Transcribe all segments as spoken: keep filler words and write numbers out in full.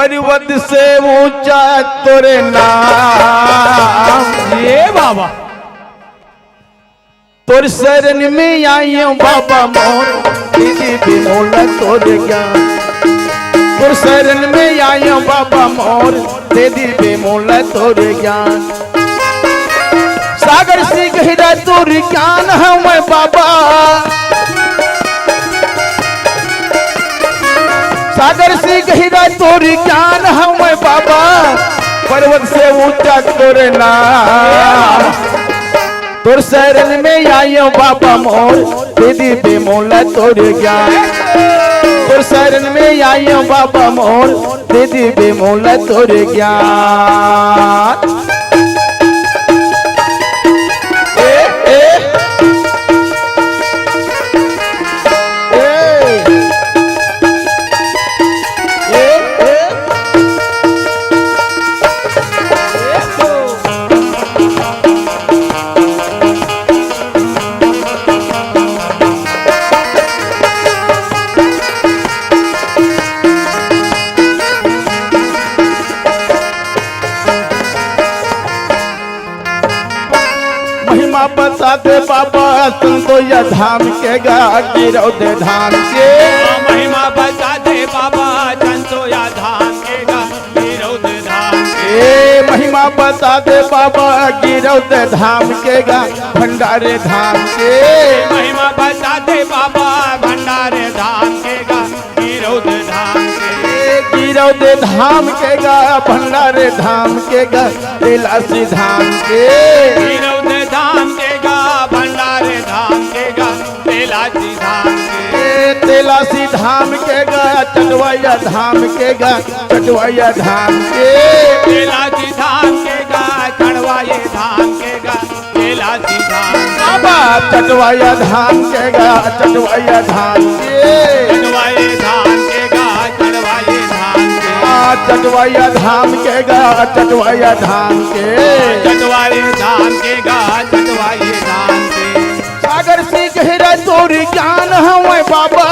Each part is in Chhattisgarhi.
पर्वत से ऊंचा तोरे नाम। ये बाबा। तोर शरण में आयो बाबा मोर, दे दे बे मोला तोर ज्ञान। तोर शरण में आयो बाबा मोर, दे दे बे मोला तोर ज्ञान। सागर से गहिरा तोर ज्ञान हवय बाबा। सागर से गहिरा तोर ज्ञान हवय बाबा। पर्वत से ऊंचा तोर नाम। तोर शरण में आयो बाबा मोर, दे दे बे मोला तोर ज्ञान। तोर शरण में आयो बाबा मोर, दे दे बे मोला तोर ज्ञान। ए, ए। ए, ए, ए। महिमा बता दे बाबा संतोया धाम के गा, गिरौदे धाम के। महिमा बता दे बाबा संतोया धाम के गा, गिरौदे धाम के। ए, महिमा बता दे बाबा गिरौदे धाम के गा, भंडारे धाम के। महिमा बता दे बाबा भंडारे धाम के गा, गिरौद धाम के। गिरौद धाम के गा, भंडारे धाम के गा, तेलासी धाम के। गिरौद धाम के गा, भंडारे धाम के गा, तेलासी धाम के। तेलासी धाम के गा, चटवैया धाम के गा, चटवैया धाम के। तेलासी धाम के गा, चटवैया धाम के गा, तेलासी धाम। बाबा चटवैया धाम के गा, चटवैया धाम के। चटवैया धाम के गा, चटवैया धाम के। आ, चटवैया धाम के गा, चटवैया धाम के। चटवैया धाम के गा, चटवैया धाम के। सागर से गहिरा तोर ज्ञान हवय बाबा।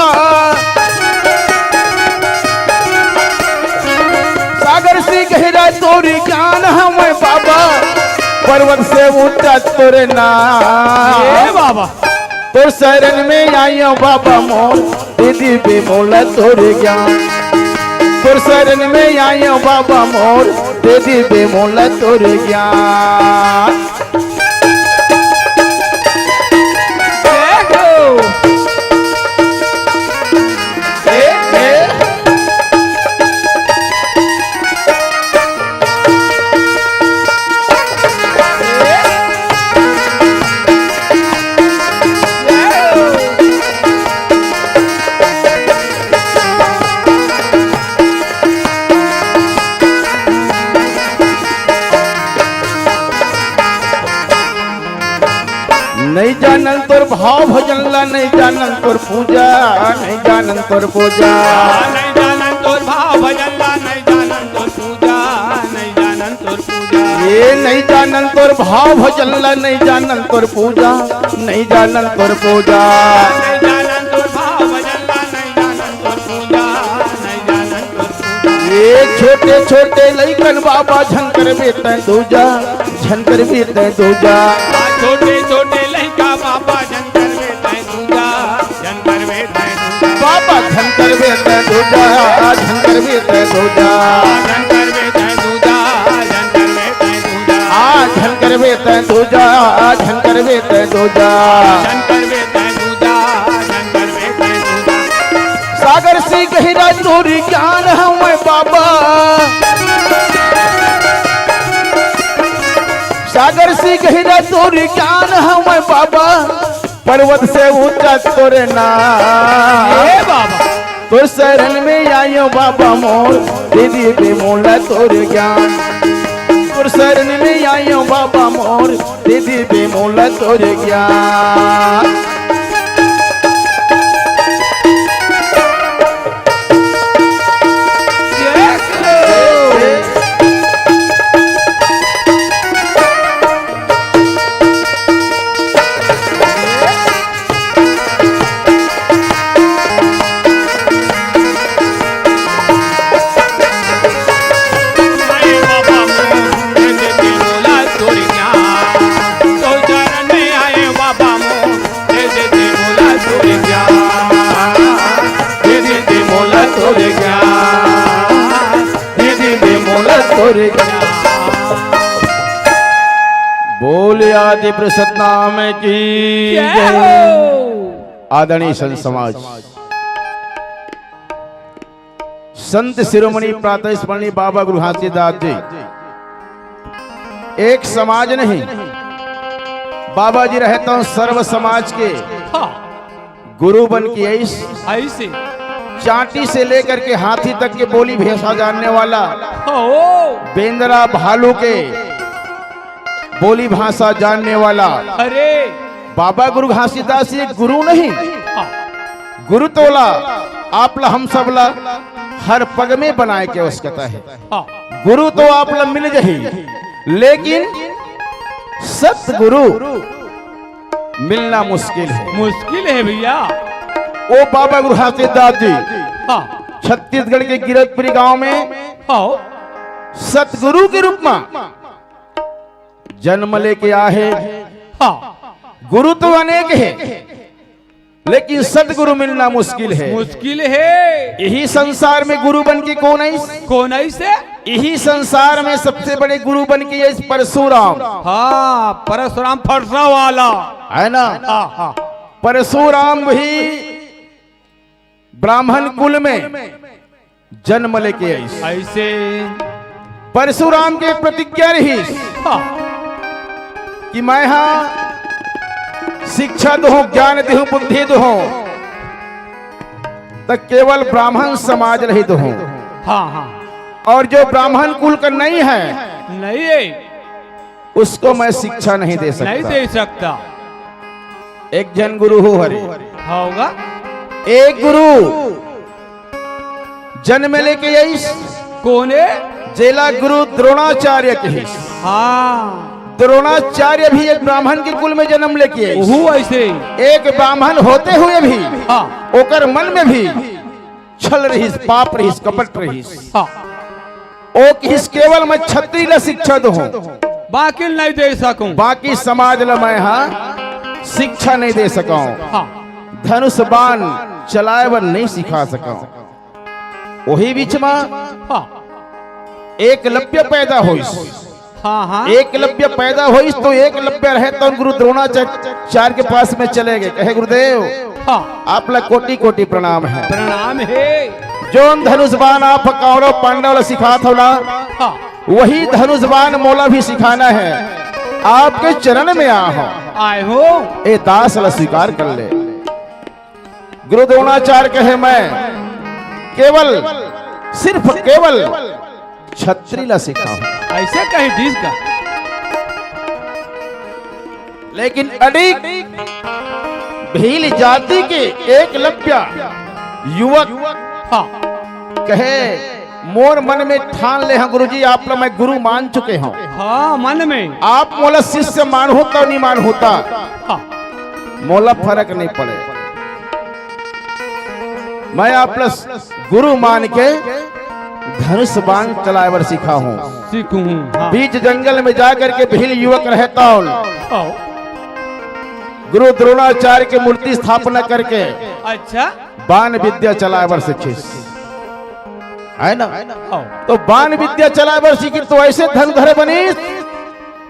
सागर से गहिरा तोर ज्ञान हवय बाबा। पर्वत से ऊंचा तोर नाम। ए बाबा। तोर शरण में आयो बाबा मोर, दे दे बे मोला तोर ज्ञान। तोर शरण में आयो बाबा मोर, दे दे बे मोला तोर ज्ञान। नहीं जानन तोर भाव भजन ला, नहीं जानन तोर पूजा, नहीं जानन तोर पूजा। नहीं जानन तोर भाव भजन ला, नहीं जानन तोर पूजा, नहीं जानन तोर पूजा। ये नहीं जानन तोर भाव भजन ला, नहीं जानन तोर पूजा, नहीं जानन तोर पूजा। नहीं जानन तोर भाव भजन ला, नहीं जानन तोर पूजा, नहीं जानन तोर पूजा। ये छोटे छोटे लइकन बाबा झन करबे तैं दूजा, झन करबे तैं दूजा। छोटे छोटे लइका बाबा झन करबे तैं दूजा, झन करबे तैं दूजा। बाबा झन करबे तैं दूजा, झन करबे तैं दूजा। झन करबे तैं दूजा, झन करबे तैं दूजा। आ, झन करबे तैं दूजा, झन करबे तैं दूजा। झन करबे तैं दूजा, झन करबे तैं दूजा। सागर से गहिरा तोर ज्ञान हवय बाबा। सागर से गहिरा तोर ज्ञान हवय बाबा। पर्वत से ऊंचा तोर नाम। ए बाबा। तोर शरण में आयो बाबा मोर, दे दे बे मोला तोर ज्ञान। तोर शरण में आयो बाबा मोर, दे दे बे मोला तोर ज्ञान। बोले आदि पुरुष सतनाम की जय हो। आदरणीय संत समाज, संत शिरोमणि प्रातः स्मरणीय बाबा गुरु घासीदास जी एक समाज नहीं, बाबा जी रहे तो सर्व समाज के हाँ। गुरु बन के आइस। ऐसे चांटी से लेकर के हाथी तक के बोली भाषा जानने वाला, हो। बेंदरा भालू के बोली भाषा जानने वाला अरे। बाबा गुरु घासीदास ये गुरु नहीं। हाँ। गुरु तोला आप ला, हम सब ला हर पग में बनाए के आवश्यकता है। हाँ। गुरु तो आप ला मिल जही, लेकिन सतगुरु मिलना मुश्किल है। मुश्किल है भैया। वो बाबा गुरु घासीदास जी हाँ। छत्तीसगढ़ के गिरतपुरी गांव में हाँ। सतगुरु के रूप में जन्म लेके आए हैं। हाँ। गुरु तो अनेक है, लेकिन सतगुरु मिलना मुश्किल है। मुश्किल है। यही संसार में गुरु बन के कौन है? कौन है से? यही संसार में सबसे बड़े गुरु बन के ये परशुराम। हाँ, परशुराम फरसा वाला। है ना? हाँ, हाँ। परशुराम भी ब्राह्मण कुल में जन्म लेके आइस। ऐसे परशुराम के प्रतिज्ञा रही हाँ। कि मैं हा शिक्षा दूं, ज्ञान दूं, बुद्धि दूं, त केवल ब्राह्मण समाज रही दूं। हाँ, हाँ। और जो ब्राह्मण कुल का नहीं है, नहीं है। उसको मैं शिक्षा नहीं दे सकता। नहीं दे सकता। एक जन गुरु हो हरे। होगा। एक गुरु जन्म लेके आइस। कौन है? जेला गुरु द्रोणाचार्य कहिस। हाँ। द्रोणाचार्य भी एक ब्राह्मण के कुल में जन्म लेके आइस। ओहू ऐसे। एक ब्राह्मण होते हुए भी हाँ। ओकर मन में भी छल रहिस, पाप रहिस, कपट रहिस। हाँ। ओ कहिस केवल मैं छत्री ला शिक्षा दूं, बाकी नहीं दे सकूं। बाकी समाज ला मैं हा शिक्षा नहीं दे सकूं। हाँ। धनुष बाण चलाए बर नहीं सिखा सकूं। वही बीच में हाँ। एकलव्य पैदा होइस। हाँ, हाँ। एकलव्य पैदा होइस तो एकलव्य रहे तो गुरु द्रोणाचार्य के पास में चले गए, कहे, "गुरुदेव, हाँ। आप ला कोटि कोटि प्रणाम है। प्रणाम है। जोन धनुष बाण आप कौरव पांडव ला सिखात हो ना, हाँ। वही धनुष बाण मोला भी सिखाना है। आपके चरण में आ हो। आए हो। ए दास ला स्वीकार कर ले।" गुरु द्रोणाचार्य कहे, "मैं केवल, सिर्फ केवल छत्री ला सिखाहूं।" ऐसे कही दीस का। लेकिन अडिग भील जाति के एकलव्य युवक हाँ। कहे, "मोर मन में ठान ले हंव गुरुजी, आप ला मैं गुरु मान चुके हंव। हाँ, मन में। आप मोला शिष्य मानहू त नहीं मानहू त हाँ। मोला फरक नहीं पड़े। मैं आप ला गुरु मान के धनुष बाण चलाए बर सिखाहूं।" सीखूं, हाँ। बीच जंगल में जा करके भील युवक रहे तौन हाँ। गुरु द्रोणाचार्य के मूर्ति स्थापना करके अच्छा। बाण विद्या चलाए बर सीखिस, है ना? हाँ। तो बाण विद्या चलाए बर सीखिस तो ऐसे धनुधर बनिस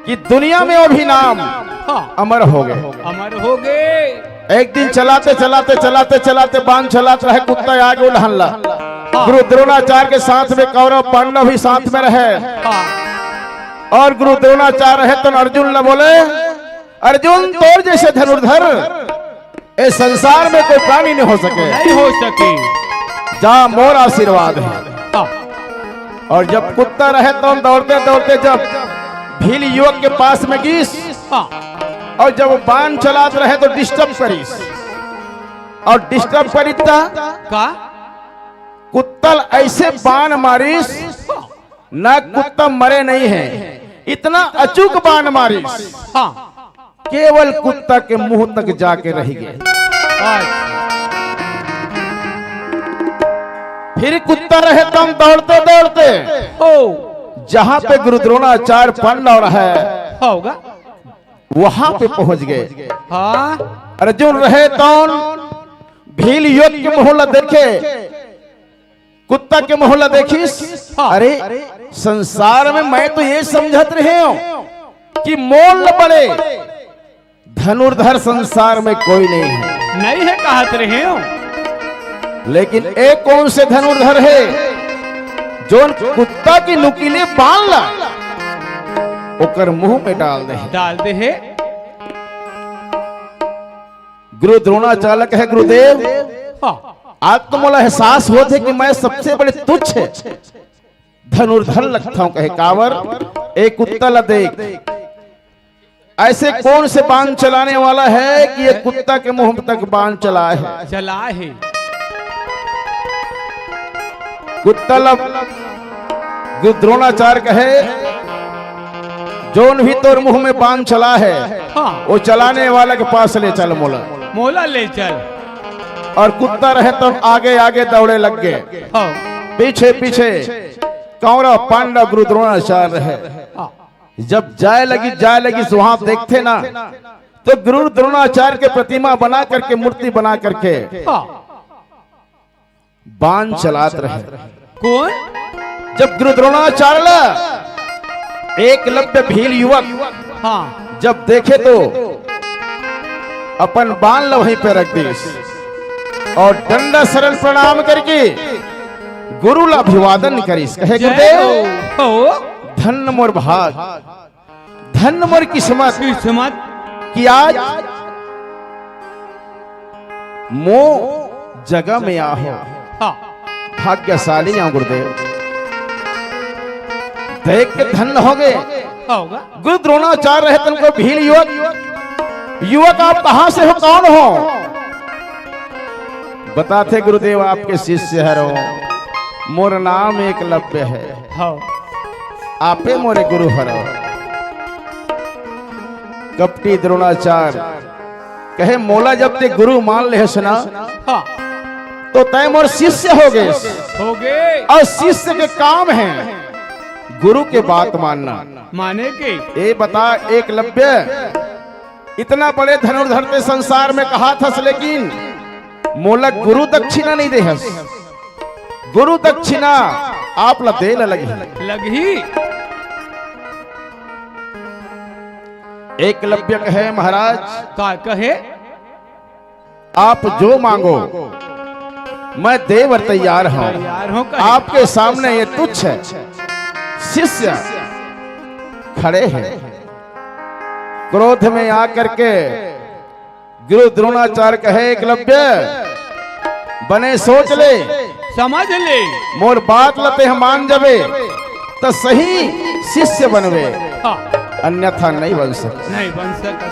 कि दुनिया में वो भी नाम हाँ। अमर हो गए। अमर हो गए। एक दिन चलाते, चलाते, चलाते, चलाते बाण चलात रहे, कुत्ता आगे उलहन ला। हाँ। गुरु द्रोणाचार्य के साथ में कौरव पांडव भी साथ में रहे। हाँ। और गुरु द्रोणाचार्य रहे तो अर्जुन ला बोले, "अर्जुन, तोर जैसे धनुर्धर ए संसार में कोई प्राणी नहीं हो सके।" नहीं हो सके। जा, मोर आशीर्वाद है। हाँ। और जब कुत्ता रहे तो दौड़ते दौड़ते जब भील युवक के पास में गिस हाँ। और जब बाण चलात रहे तो डिस्टर्ब करिस और डिस्टर्ब करिस त का? कुत्ता ऐसे बाण मारिस हाँ। ना कुत्ता मरे नहीं है, इतना अचूक बाण मारिस। हाँ। केवल कुत्ता के मुंह तक जाके रह गए। अच्छा। फिर कुत्ता रहे तम दौड़ते दौड़ते ओ। जहां पे गुरु द्रोणाचार्य पांडव रहे होगा। वहां पे पहुंच गए। हाँ। अर्जुन रहे तौन भील युवक के मुंह ला देखे कुत्ता के मुंह ला देखिस। हाँ। अरे, संसार में मैं तो ये समझत रहे हूं कि कि मोल बड़े धनुर्धर संसार में कोई नहीं है। नहीं है, कहत रहे हो। लेकिन एक कौन से धनुर्धर है, जोन कुत्ता की नुकीले बाण ला ओकर मुंह में डाल दे। डाल दे है। गुरु द्रोणाचार्य कहे, गुरुदेव, हाँ। आज तो मोला एहसास होत है कि मैं सबसे बड़े तुच्छ धनुर्धर लगता हूं। कहे, कावर, एक कुत्ता ला देख, ऐसे कौन से बाण चलाने वाला है कि ये कुत्ता के मुंह तक बाण चला है? चला है। कुत्ता लब गुरु द्रोणाचार्य कहे, जोन भी तोर मुंह में बाण चला है, हाँ। वो चलाने वाला के पास ले चल मोला। मोला ले चल। और कुत्ता रहे तो आगे आगे दौड़े लग गए, हाँ। पीछे पीछे कौरव पांडव गुरु द्रोणाचार्य रहे। हाँ। जब जाए लगी, जाए लगी, वहां देखते ना, तो गुरु द्रोणाचार्य के प्रतिमा बना करके, मूर्ति बना करके हाँ। बाण चलात रहे। कौन? जब गुरु द्रोणाचार्य ला एकलव्य भील युवक हाँ। जब देखे तो अपन बाण ला वहीं पे रख दीस और दंडवत शरण प्रणाम करके गुरु ला अभिवादन करीस। कहे, जय गुरुदेव, हो। धन्य मोर भाग, धन्य मोर किस्मत किस्मत। कि आज मो जगह में आहो। हाँ। भाग्यशाली हूँ गुरुदेव, देख के धन्य हो गए। होगा। गुरु द्रोणाचार्य रहे तनको भील युवक, युवक आप कहाँ से हो, कौन हो? बताथे गुरुदेव आपके शिष्य हरो, मोर नाम एकलव्य है। हाँ। आपे मोरे गुरु हरो। कपटी द्रोणाचार्य कहे, मोला जब ते गुरु मान लेहस ना, हाँ। तो तय मोर शिष्य हो गए। हो गए। और शिष्य के काम है गुरु के बात मानना। माने के? ए बता एकलव्य, इतना बड़े धनुर्धर ते संसार में कहाथस, लेकिन मोला गुरु दक्षिणा नहीं देहस। गुरु दक्षिणा आप ला दे ला लगही। लगही। एकलव्य कहे, महाराज, का कहे? आप जो मांगो, मैं दे बर तैयार हूँ। तैयार हूँ कहे। आपके सामने ये तुच्छ शिष्य खड़े हैं। क्रोध में आकर के गुरु द्रोणाचार्य कहे, एकलव्य, बने सोच ले, समझ ले। मोर बात ला ते ह मान जबे, त सही शिष्य बनबे, हाँ। अन्यथा नहीं बन सकत। नहीं बन सकत।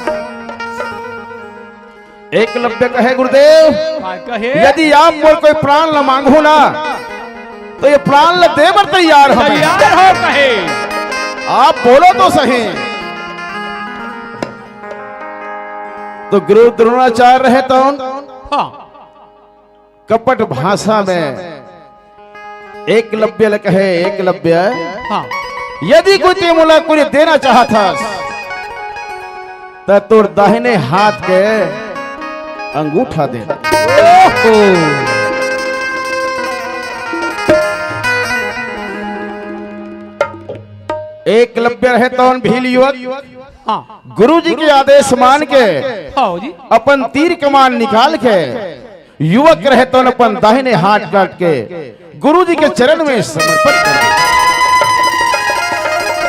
एकलव्य कहे, गुरुदेव, हाँ, कहे। यदि आप मोर कोई प्राण ला मांगहू ना, तो ये प्राण ला दे बर तैयार हूँ मैं। तैयार हो कहे। आप बोलो तो सही। तो गुरु द्रोणाचार्य रहे तौन हाँ। कपट भाषा में एकलव्य ल कहे, एकलव्य, हाँ। यदि कोई ते मोला कोई देना चाहत हस, त तोर दाहिने हाथ के अंगूठा दे। ओहो। एकलव्य रहे तौन भील युवक, हाँ। गुरु जी के आदेश मान के हाँ जी। अपन तीर कमान निकाल के युवक रहे तौन अपन दाहिने हाथ काट के गुरु जी के चरण में समर्पित कर दिया।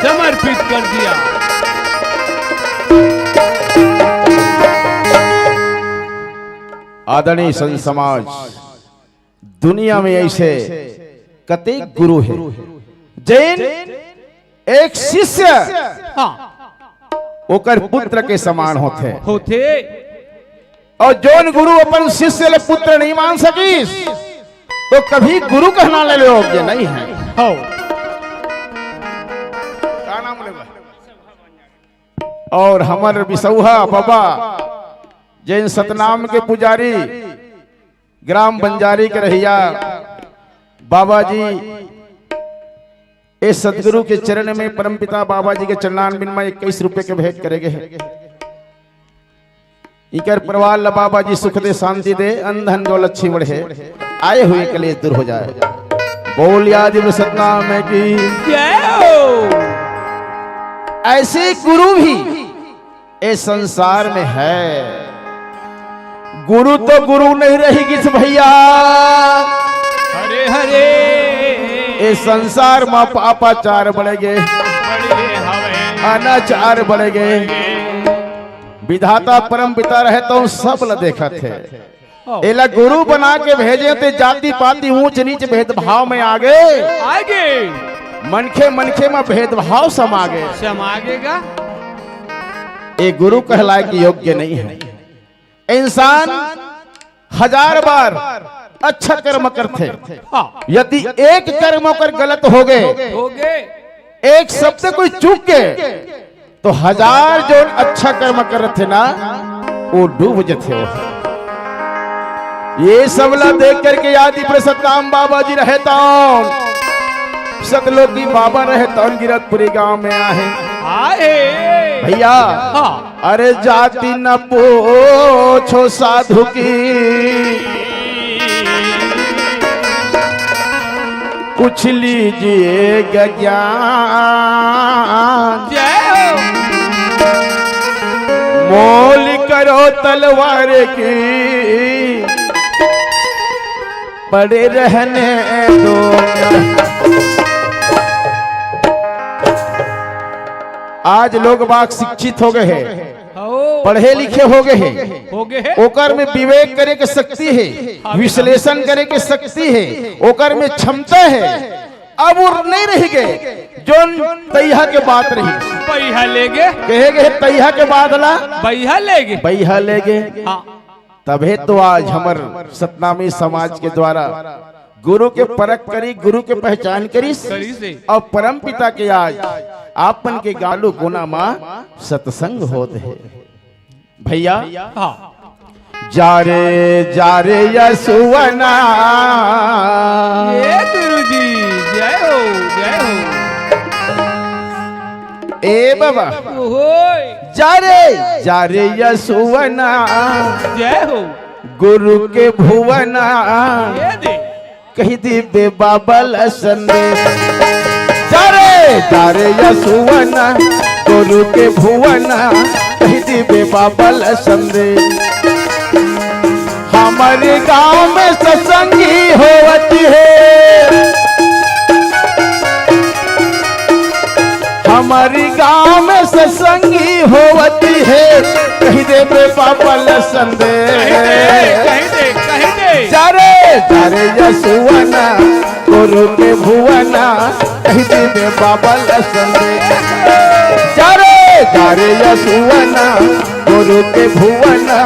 समर्पित कर दिया। आदरणीय संत समाज, दुनिया में ऐसे कतेक गुरु हे, जेन एक शिष्य हाँ। ओकर पुत्र के समान होथे। होथे। और जोन गुरु अपन शिष्य ले पुत्र नहीं मान सकिस, तो कभी गुरु कहना ले योग्य नहीं है। हो। का नाम लेबा? और हमर बिसौहा बाबा, जेन सतनाम के पुजारी, ग्राम बंजारी के रहिया बाबा जी, ए सदगुरु के चरण में परमपिता बाबा जी के चरणारविंद में इक्कीस रुपए के भेंट करे गे हे। इकर परिवार ला बाबा जी सुख दे, शांति दे, अन्न धन दौलत अच्छी बढ़े, आए हुए कलेश दूर हो जाए। बोलिया जी सतनाम की जय हो। ऐसे गुरु भी ए संसार में है। गुरु तो गुरु नहीं रही गिस भैया। हरे हरे। ए संसार म पापाचार बढ़ गे, बढ़ गे हवे। अनाचार बढ़ गे। बढ़ गे। विधाता परम पिता रहे तो सब ल देखत हे। हाँ। एला गुरु बना के भेजे ते जाति पाति ऊंच नीच भेदभाव में आगे। आगे। मनखे मनखे म भेदभाव समा गे। समा गे गा। ए गुरु कहलाए के योग्य नहीं है। इंसान हजार बार अच्छा कर्म करथे, हाँ। यदि एक कर्म ओकर गलत हो गे, हो गे। एक शब्द कोई चूक गे, तो हजार जोन अच्छा कर्म करथे ना, वो डूब जथे वो। ये सबला देख करके आदि प्रसन्नाम बाबा जी रहे तौन, सतलोकी बाबा रहे तौन गिरकपुरी गांव में आहे। आए। भैया, हाँ। अरे जाति न पूछो साधु की, पूछ लीजिए ज्ञान। जय हो। मोल करो तलवार की, पड़े रहने दो। आज लोग बाग शिक्षित हो गए हैं, हो। पढ़े लिखे हो गए हैं, हो गए हैं। ओकर में विवेक करे के शक्ति है, हाँ, विश्लेषण करे के शक्ति है, ओकर में क्षमता है। अब वो नहीं रह गए, जोन तैहा के बात रही। बइहा ले गे। कहे गए तैहा के बात ला। बइहा ले गे। बइहा ले गे। हाँ। तभे तो आज हमर सतनामी समाज के द्वारा गुरु के परख करी, गुरु के पहचान करी, करी से। और परम पिता के आज आपन के गालू गुना मा सत्संग होत है। भैया, हाँ। जा रे, जा रे यसुवना। ए गुरुजी, जय हो, जय हो। ए बाबा। ओहोय। जा रे, जा रे यसुवना। जय हो। गुरु के भुवना। ये दे। कहि दिबे बाबा ल संदेश। जा रे, जा रे यसुवना, गुरु के भुवना, कहि दिबे बाबा ल संदेश। हमर गांव में सत्संगी होवत हे, हमर गांव में सत्संगी होवत हे, कहि देबे बाबा ल संदेश। कहि दे, कहि दे, कहि दे। जा रे, जा रे यसुवना, गुरु के भुवना, कहि देबे बाबा ल संदेश। जा रे, जा रे यसुवना, गुरु के भुवना,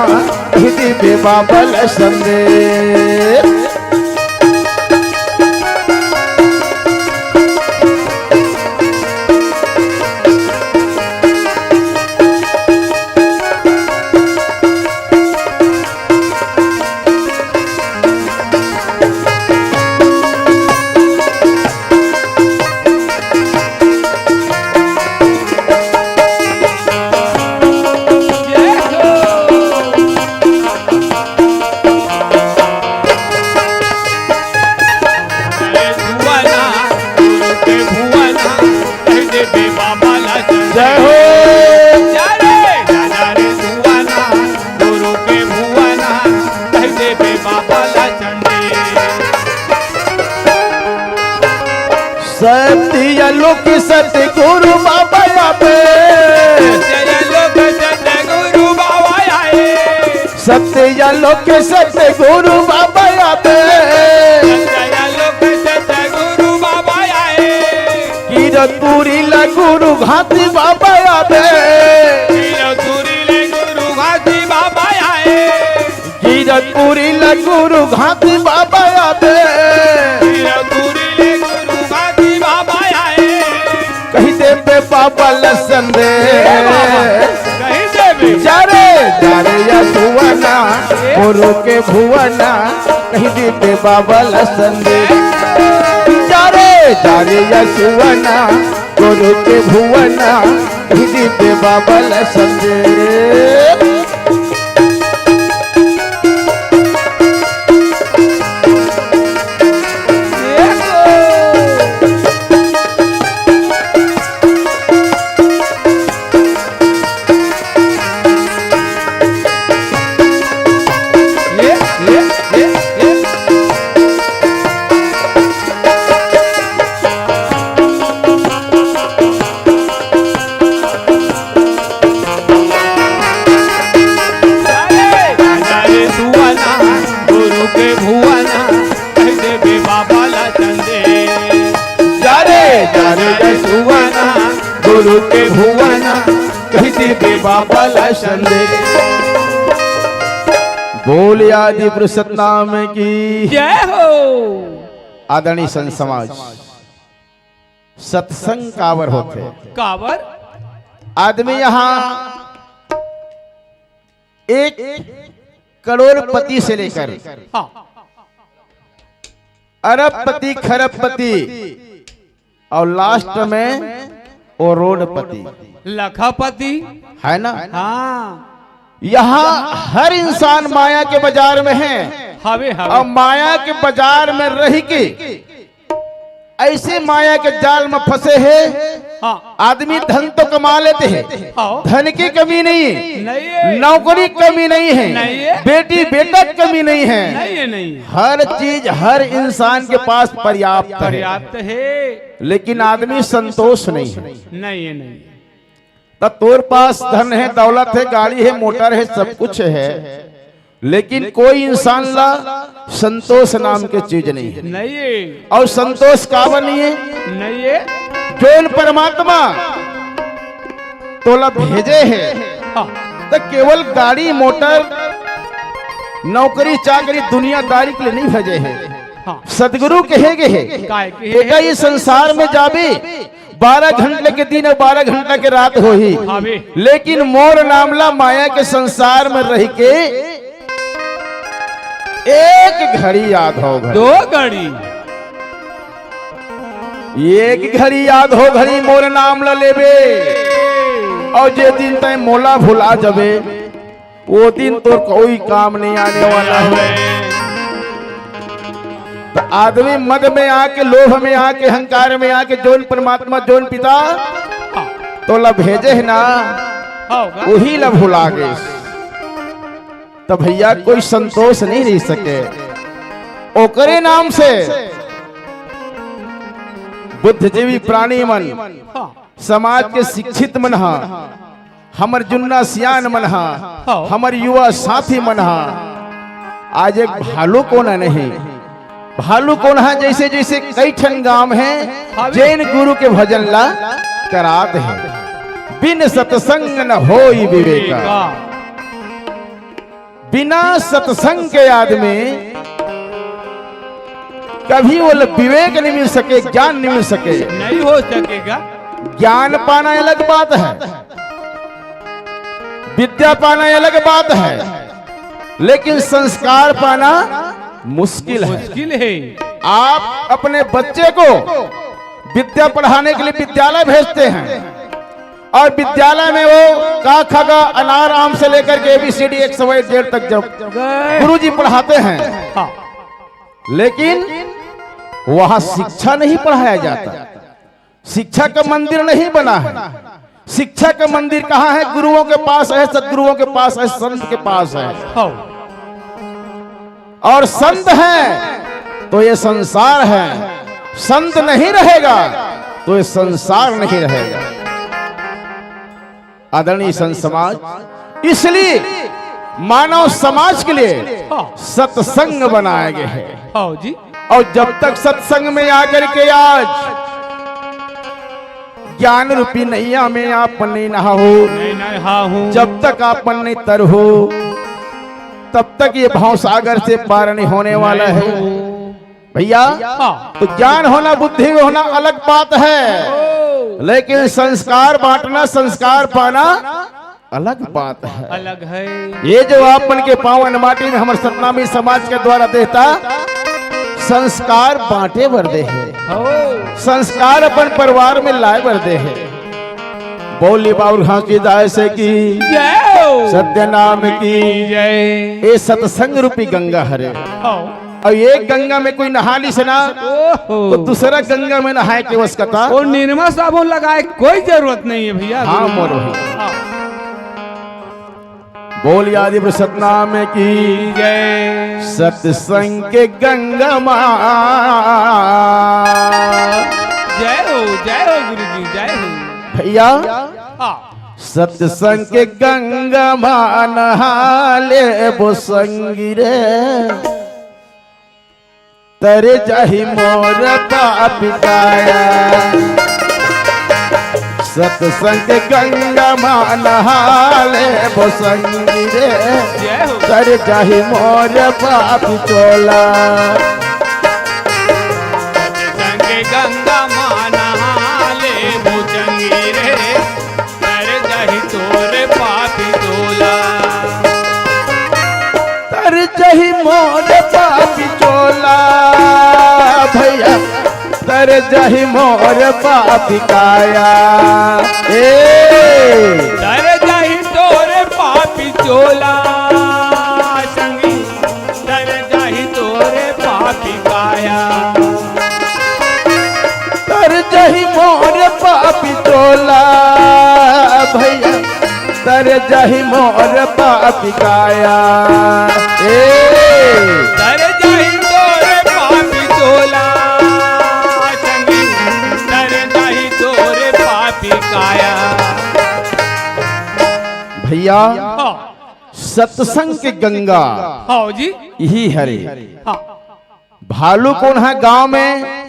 कहि देबे बाबा ल संदेश। जय हो। सत्य लोक सतगुरु बाबा आबे। सत्य लोक सतगुरु बाबा आबे। कीरतपुरी ल गुरु घासी बाबा आबे। कीरतपुरी ल गुरु घासी बाबा आबे। कीरतपुरी ले गुरु घासी बाबा आए। कहि देबे बाबा ल संदेश। ए बाबा, कहि देबे। जा रे, जा रे यसुवना, गुरु के भुवना, कहि देबे बाबा ल संदेश। जा रे, जा रे यसुवना, गुरु के भुवना, कहि देबे बाबा ल संदेश। कहि देबे बाबा ला संदेश। बोल आदि पुरुष सतनाम की। जय हो। आदरणीय संत समाज, सत्संग काबर होथे? काबर? आदमी यहाँ एक करोड़पति से लेकर हाँ। अरबपति, खरबपति और लास्ट में करोड़पति। लखपति। है ना? हाँ। यहाँ हर इंसान माया के बाजार में है। हवे, हवे। और माया के बाजार में रह के ऐसे माया के जाल में फंसे हैं। हाँ। आदमी धन तो कमा लेते हैं, हाँ। धन की कमी नहीं है, नहीं है। नौकरी की कमी नहीं है, नहीं है। बेटी बेटा की कमी नहीं है। नहीं है, नहीं है। हर चीज हर इंसान के पास पर्याप्त है। पर्याप्त है। लेकिन आदमी संतोष नहीं है। नहीं है, नहीं है। त तोर पास धन है, दौलत है, गाड़ी है, मोटर है, सब कुछ है, लेकिन कोई इंसान ला संतोष नाम के चीज नहीं है। नहीं है। और संतोष काबर नहीं है? नहीं है। जोन परमात्मा तोला भेजे है, हाँ। त केवल गाड़ी, मोटर, नौकरी, चाकरी, दुनियादारी के लिए नहीं भेजे है। हाँ। सदगुरु कहे गे हे, काय कहे हे? बेटा, ये संसार में जाबे, बारह घंटे के दिन और बारह घंटा के रात होही, हाँ बे। लेकिन मोर नाम ला माया के संसार में रह के एक घड़ी याद हो घड़ी। दो घड़ी। एक घड़ी याद हो घड़ी मोर नाम ला लेबे, और जे दिन तय मोला भुला जाबे, वो दिन तोर कोई काम नहीं आने वाला है। त आदमी मद में आके, लोभ में आके, अहंकार में आके, जोन परमात्मा, जोन पिता तोला भेजे है ना, हाँ, हाँ। वही ला भुला गे। त भैया, कोई संतोष नहीं रह सके। ओकरे नाम से बुद्धिजीवी प्राणी मन, हाँ। समाज के शिक्षित मन हा, हमर जुन्ना सियान मन हा, हाँ। हमर युवा साथी मन हा, आज एक भालू कोना नहीं, भालू कोना जैसे जैसे कई ठन गांव है, हाँ। जेन गुरु के भजन ला करात है। बिन सत्संग न होई विवेका। बिना सत्संग के आदमी कभी वो ल-, विवेक नहीं मिल सके, ज्ञान नहीं मिल सके। नहीं हो सकेगा। ज्ञान पाना अलग बात है, विद्या पाना अलग बात है, लेकिन संस्कार पाना मुश्किल है। मुश्किल है। आप अपने बच्चे को विद्या पढ़ाने के लिए विद्यालय भेजते हैं, और विद्यालय में वो का, ख, ग, अनार, आम से लेकर के एबीसीडी एक सौ एक डेढ़ तक जब गए। गुरुजी पढ़ाते हैं, हाँ। लेकिन वहां शिक्षा नहीं पढ़ाया जाता, शिक्षा का मंदिर नहीं बना है। शिक्षा का मंदिर कहाँ है? गुरुओं के पास है, सदगुरुओं के पास है, संत के पास है। हाँ। और संत है तो ये संसार है, संत नहीं रहेगा तो ये संसार नहीं रहेगा। आदरणीय संत समाज, इसलिए मानव समाज के लिए हाँ। सत्संग बनाए गए हैं। हाँ जी। और जब तक सत्संग में आकर के आज ज्ञान रूपी नैया में आप नहीं नहा हो, नहीं नहा हूँ। जब तक आप नहीं तर हो, तब तक ये भव सागर से पार नहीं होने वाला है। नहीं हो। भैया, हाँ। तो ज्ञान होना, बुद्धि होना अलग बात है, ओ। लेकिन संस्कार बांटना, संस्कार पाना अलग बात है। अलग है। ये जो आप मन के पावन माटी में हमर सतनामी समाज के द्वारा देता, संस्कार बांटे बर दे है, हो। संस्कार अपन परिवार में लाए बर दे है। बोली बाबू घासीदास की जय हो। सत्य नाम की जय। ये सत्संग रूपी गंगा हरे। हो। और एक गंगा में कोई नहा ली से ना, ओहो। तो दूसरा गंगा में नहाए के वस कथा। वो निरमा साबुन लगाए कोई जरूरत नहीं है भैया। हाँ, मोर भाई। हाँ। बोल आदि पुरुष सतनाम की जय। सत्संग के गंगा माँ। जय हो, जय हो गुरु जी, जय हो। भैया, हाँ। सत्संग के गंगा माँ नहा लेबो संगी रे, तर जाही मोर पाप काया। सत्संग गंगा मा नहा लेबो संगी रे, जय हो। तर जाही मोर पाप चोला। सत्संग गंगा मा नहा लेबो संगी रे, तर जाही तोर पाप चोला। तर जाही मोर पाप चोला भैया, तर जाही मोर पापी काया। ए, तर जाही तोर पापी चोला, संगी, तर जाही तोर पापी काया। तर जाही मोर पापी चोला भैया, तर जाही मोर पापी काया। ए, तर जाही तोर पापी चोला, संगी, तर जाही तोर पापी काया। भैया, हाँ। सत्संग के गंगा हाँ जी। यही हरे। हाँ। भालू कोनहा गांव में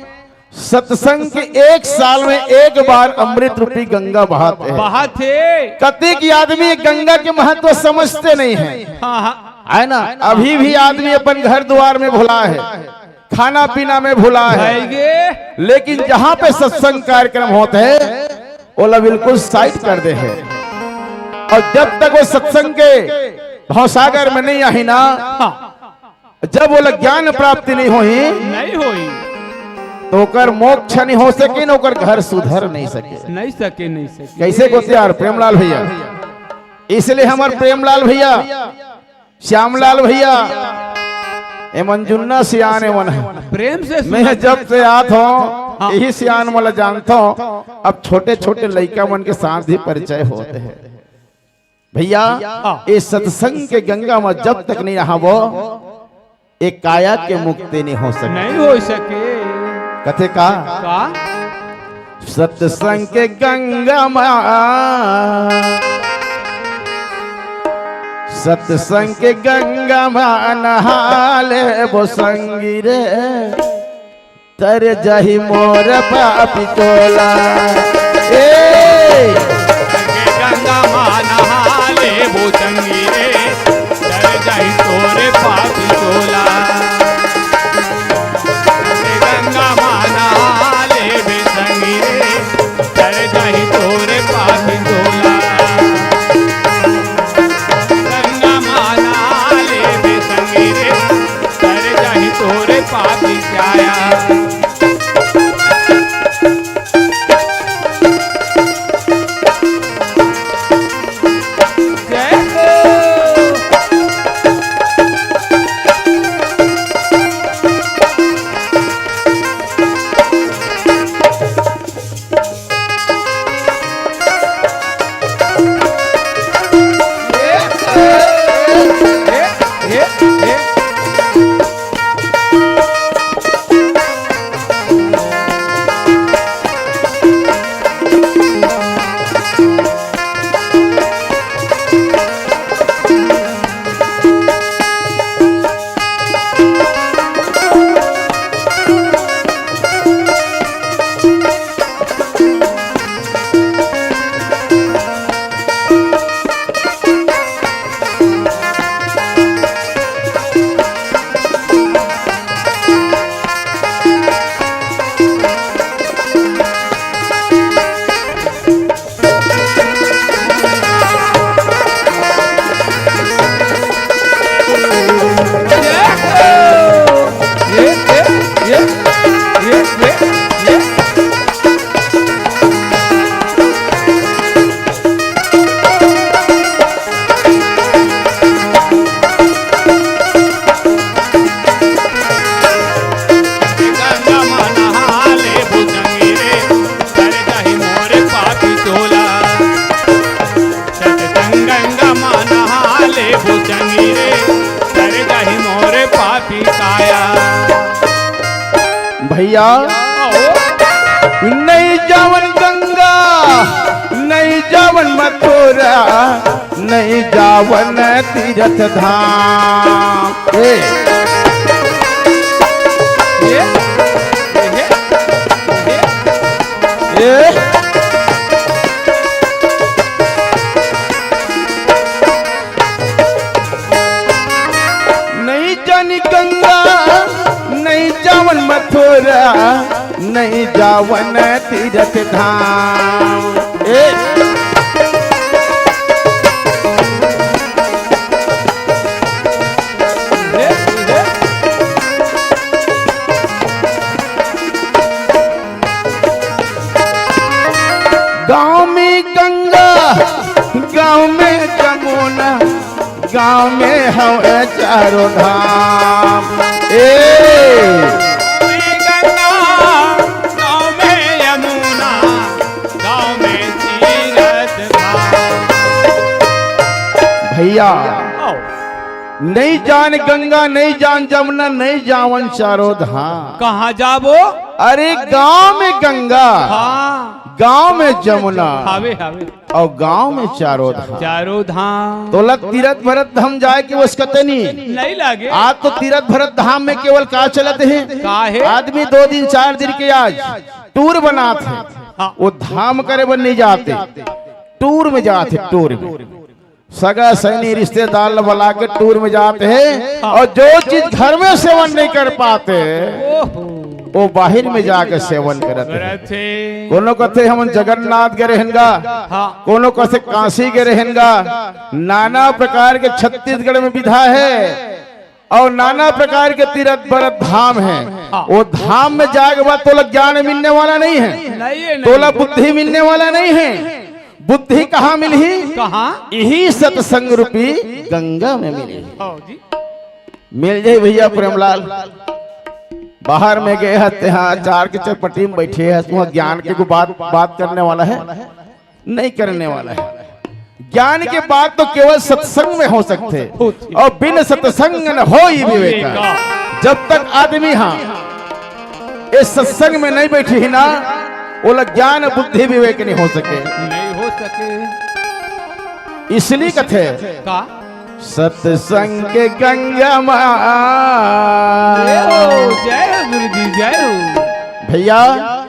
सत्संग के एक साल में एक बार अमृत रूपी गंगा बहात हे। बहात हे। कतेक आदमी गंगा के महत्व समझते नहीं है। हाँ, हाँ। है ना? अभी भी आदमी अपन घर द्वार में भुला है, खाना पीना में भुला है। भाई गे। लेकिन जहाँ पे सत्संग कार्यक्रम होत हे, ओला बिल्कुल साइड कर दे हे। और जब तक वो सत्संग के भवसागर में नहीं आही ना, हाँ। जब ओला ज्ञान प्राप्ति नहीं होही, नहीं होही। तो ओकर मोक्ष नहीं हो सके, न ओकर घर सुधर नहीं सके। नहीं सके, नहीं सके। कैसे गोतियार प्रेमलाल भैया? इसलिए हमर प्रेमलाल भैया, श्यामलाल भैया, ए मन जुन्ना सियान ए मन हे। प्रेम से मैं सुना। जब से आत हों, हाँ। यही सियान मन ला जानत हों। अब छोटे छोटे लइका मन के साथ भी परिचय होत हे। भैया, हाँ। ए सत्संग के गंगा में जब तक नहीं नहाबो, ए काया के मुक्ति नहीं हो सके। नहीं हो सके। कथे का? का? सत्संग के गंगा मा, सत्संग के गंगा मा नहा लेबो संगी रे। तर जाही मोर पापी टोला। ए! गंगा मा नहा लेबो संगी रे, तर जाही तोर पापी टोला। गंगा मा नहा लेबे संगी रे, तर जाही तोर पापी टोला। गंगा मा नहा लेबे संगी रे, तर जाही तोर पापी काया। जय हो। सत्संग गंगा मा नहा लेबो संगी रे, तर जाही मोर पापी काया। भैया, आओ। नहीं जावन गंगा, नहीं जावन मथुरा, नहीं जावन तीरथ धाम। ए। ए, ए, ए, ए। ए। नहीं जावन तीरथ धाम। ए गाँव में गंगा, गाँव में जमुना, गाँव में हवे चारों धाम। ए गंगा, गाँव में यमुना, गाँव में तीरथ धाम। भैया, आओ। नहीं जान गंगा, नहीं जान जमुना, नहीं जावन चारों धाम। कहाँ जाबो? अरे गाँव में गंगा, हाँ। गाँव में जमुना, हावे हावे। और गाँव में चारों धाम। चारों धाम। तोला तीरथ भरत धाम जाए के वस कते नहीं। नहीं लागे। आज तो तीरथ भरत धाम में केवल का चलत हे? का हे? आदमी दो दिन चार दिन के आज टूर बनात हे। हाँ। वो धाम करे बर नहीं जाते, टूर में जाते, टूर में। सगा सैनी रिश्तेदार ल बुला के टूर में जाते हैं और जो चीज घर में सेवन नहीं कर पाते, ओहो। वो बाहर में जाके सेवन करते हैं। करत हे। कोनो कथे हमन जगन्नाथ गे रहेन गा, हाँ। कोनो कथे काशी गे रहेन गा। नाना प्रकार के छत्तीसगढ़ में विधा है और नाना प्रकार के तीरथ बरत धाम है। वो धाम में जाए के बाद तोला ज्ञान मिलने वाला नहीं है, नहीं है, नहीं। तोला बुद्धि मिलने वाला नहीं है। बुद्धि कहाँ मिलही? कहाँ? यही सत्संग रूपी गंगा में मिलही। हाँ जी। मिल जाए भैया प्रेमलाल, बाहर में गए हते, हाँ, चार के चरपटी में बैठे हैं, वहाँ ज्ञान के को बात बात करने वाला है, नहीं करने वाला है। ज्ञान के बात तो केवल सत्संग में हो सकते, और बिन सत्संग न होई विवेका। जब तक आदमी, हाँ, इस सत्संग में नहीं बैठी ही ना, ओला ज्ञान बुद्धि विवेक नहीं हो सके। नहीं हो सके। इसलिए कथे का? सत्संग के गंगा मा। जय हो, जय हो गुरु जी, जय हो। भैया,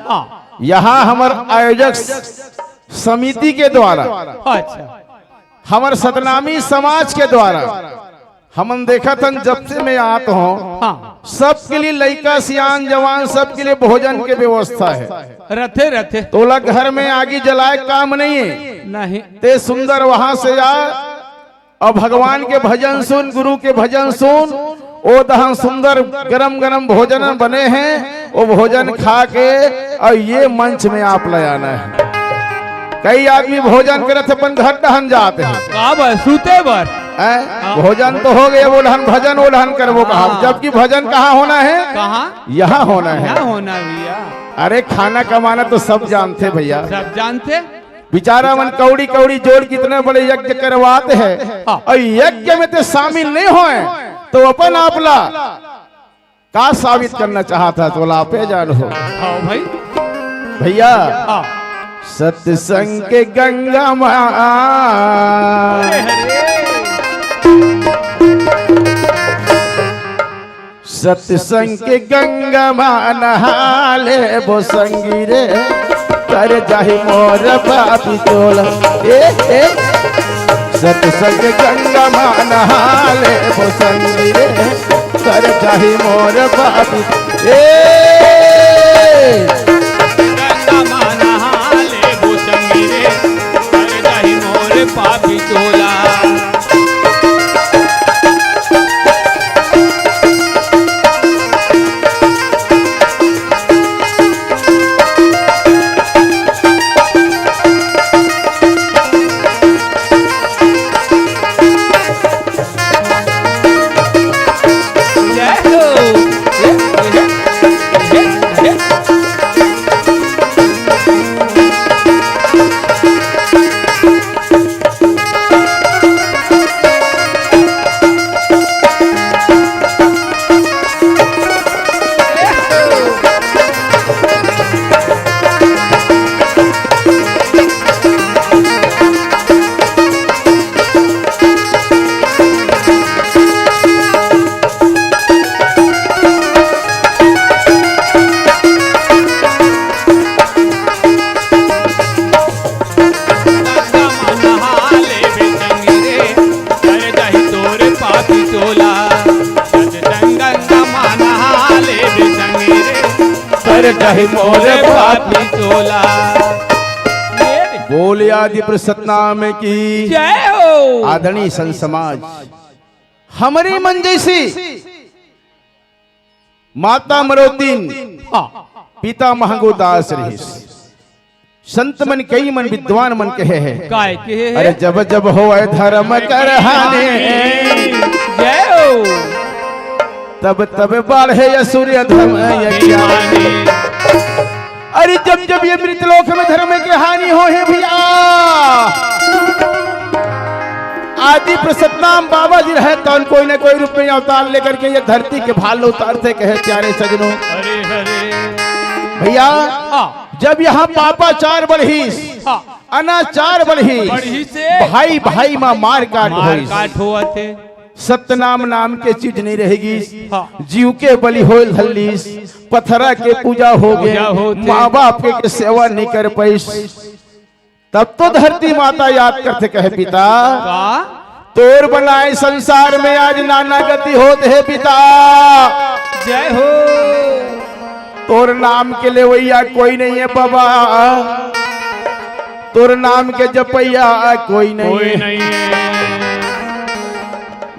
हाँ। यहाँ हमर आयोजक समिति के द्वारा, अच्छा। हमर सतनामी समाज के द्वारा हमन देखत हन, जब से मैं आत हूँ, हाँ। सबके लिए, लइका सियान जवान, सबके लिए भोजन के व्यवस्था है। रथे रथे। तोला घर में आगी जलाए काम नहीं है, नहीं। ते सुंदर वहां से आ और भगवान के भजन सुन, गुरु के भजन सुन। ओ दहन सुंदर गरम गरम भोजन बने हैं, वो भोजन खा के और ये मंच में आप ले आना है। कई आदमी भोजन करत अपन घर डहन जाते हैं। का बर? सूते बर। हैं? भोजन तो हो गए, वो डहन भजन, वो डहन करबो कहा, जबकि भजन कहाँ होना है? कहाँ? यहाँ होना है। यहाँ होना भैया। अरे खाना कमाना तो सब जानते भैया। सब जानते। बेचारा मन कौड़ी कौड़ी जोड़ कितने बड़े यज्ञ करवाते हैं, हाँ। और यज्ञ में ते शामिल नहीं होए तो अपन आपला का साबित करना चाहता है? तोला आपे जान हो हाँ भाई। भैया। हाँ। सत्संग के गंगा मा, अरे हरे। सत्संग के गंगा मा नहा लेबो संगी रे, तर जाही मोर पापी टोला। ए, ए। सत्संग के गंगा मा नहा लेबो संगी रे, तर जाही मोर पापी। ए। गंगा मा नहा लेबो संगी रे, तर जाही मोर पापी टोला। जय हो। जाहि मोर पापी चोला। बोले आदि पुरुष सतनाम की। जय हो। आदरणीय संत समाज, हमरे मन जैसी माता मरोतिन, हाँ। पिता महंगो दास रहिस। संत मन कई मन विद्वान मन कहे हैं। काय कहे हैं? अरे जब जब होवै धर्म कर हानि, जय हो। तब तब बाढ़े असुर अधम अज्ञानी। अरे जब जब ये मृत लोक में धर्म के हानि होहे भैया, आदि पुरुष सतनाम बाबा जी रहे तौन कोई न कोई रूप में अवतार लेकर के ये धरती के भाल उतारथे। कहे प्यारे सजनों, अरे हरे। भैया, हाँ। जब यहाँ पापाचार बढ़िस, हाँ। अनाचार बढ़िस, बढ़िस से भाई भाई मा मार काट मार होइस। काट होवत हे। सतनाम नाम के चीज नहीं रहेगी। हाँ। जीव के बलि होय धलिस, पथरा के पूजा होगे, पूजा होथे। माँ बाप के, के सेवा नहीं कर पाइस। तब तो धरती माता याद करथे, कहे पिता, का? तोर बनाए संसार में आज नाना गति होत हे पिता। जय हो। तोर नाम के लेवैया कोई नहीं है बाबा, तोर नाम के जपैया कोई नहीं कोई है। नहीं है।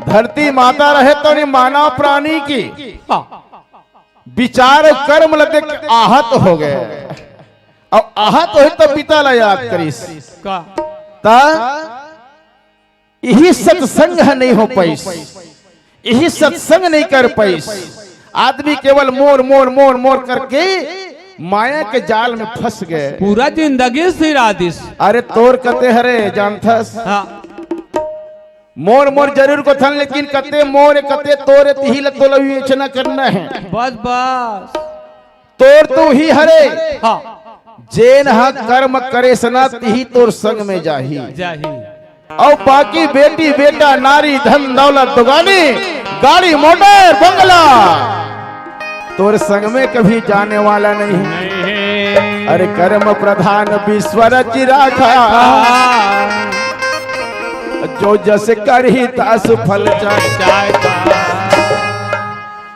धरती माता रहे तो नहीं मानव प्राणी की हाँ। विचार कर्म ल देख के आहत हो गए। अब आहत होही त पिता ला याद करिस। का? त इही सत्संग ह नहीं हो पाइस, इही सत्संग नहीं कर पाइस। आदमी केवल मोर, मोर, मोर, मोर करके माया के जाल में फंस गए। पूरा जिंदगी सिरा दिस। अरे तोर कते हरे जानथस? हाँ। मोर, मोर जरूर कथन, लेकिन कते मोर, कते तोर, तिही ल तोला विवेचना करना है। बस, बस। तोर तो ही हरे। हाँ। जेन ह कर्म करेस ना, तिही तोर संग में जाही। जाही। अउ बाकी बेटी, बेटा, नारी, धन, दौलत, दुगानी, गाड़ी, मोटर, बंगला, तोर संग में कभी जाने वाला नहीं। नहीं। अरे कर्म प्रधान विश्व रचि राखा। हाँ। जो जस करही तास फल चाखा। चाखा।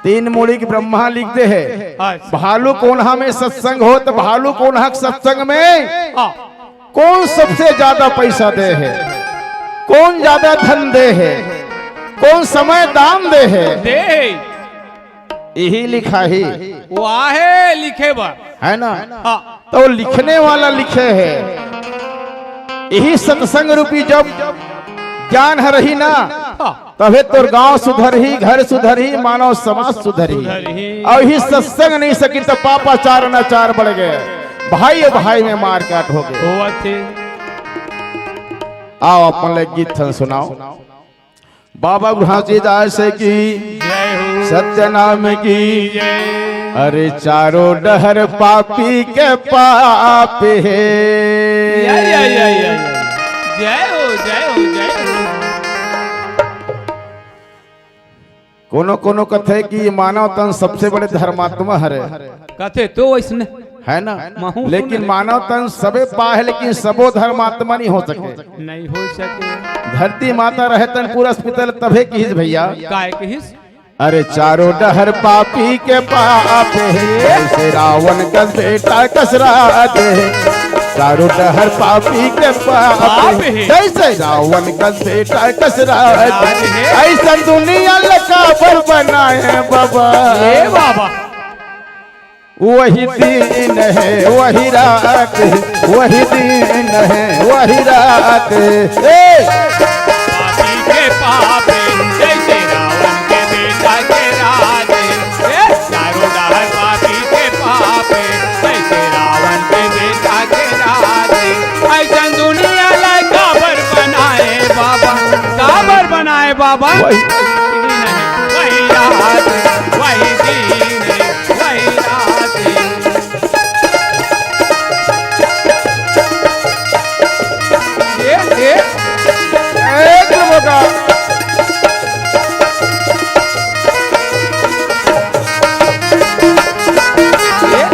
तीन मुड़ी के ब्रह्मा लिख दे हे। हाँ। भालू कोनहा में सत्संग हो त भालू कोनहा के सत्संग में हाँ। कोन सबसे ज्यादा पैसा दे हे, कोन ज्यादा धन दे हे, कोन समय दान दे हे, दे हे। इही लिखाही। वो आहे लिखे बर। है ना? हाँ। त वो लिखने वाला लिखे हे। इही सत्संग रूपी जब ज्ञान ह रही ना, हाँ। तभे तोर गांव सुधरही, घर सुधरही, मानव समाज सुधरही। सुधरही। अउ इही सत्संग नहीं सकी त पापाचार अनाचार बढ़ गए, भाई अउ भाई में मारकाट हो गए। होवत हे। आओ अपन ले गीत थन सुनाओ। बाबा गुरु घासीदास की जय हो। सत्यनाम की जय। अरे चारों डहर पापी के पाप हे। या, या, या, या, या। जय हो, जय हो, जय हो। कोनो कोनो कथे कि मानव तन सबसे बड़े धर्मात्मा हरे। कथे तो वैसने। है ना? महू लेकिन सुन। मानव तन सबे पाए हे, लेकिन सबो धर्मात्मा नहीं हो सके। नहीं हो सके। धरती माता रहे तन पूरा अस्पताल तभे किहिस भैया। काय किहिस? अरे चारों डहर पापी के पाप हे, जैसे रावण कस बेटा कस रात हे। चारों डहर पापी के पाप पाप हे, हे। जैसे रावण कस बेटा कस रात हे। रात हे। ऐसन दुनिया ल काबर बनाए बाबा। ए बाबा। वही दिन है, वही रात है, वही दिन है, वही रात है। ए! पापी के पाप है, जैसे रावण के बेटा के राज है। ए! चारों डहर पापी के पाप है, जैसे रावण के बेटा के राज है। ऐसन दुनिया ला काबर बनाए बाबा, काबर बनाए बाबा? वही वही रात, वही दिन, वही रात। ये, ये। एक मौका। ये।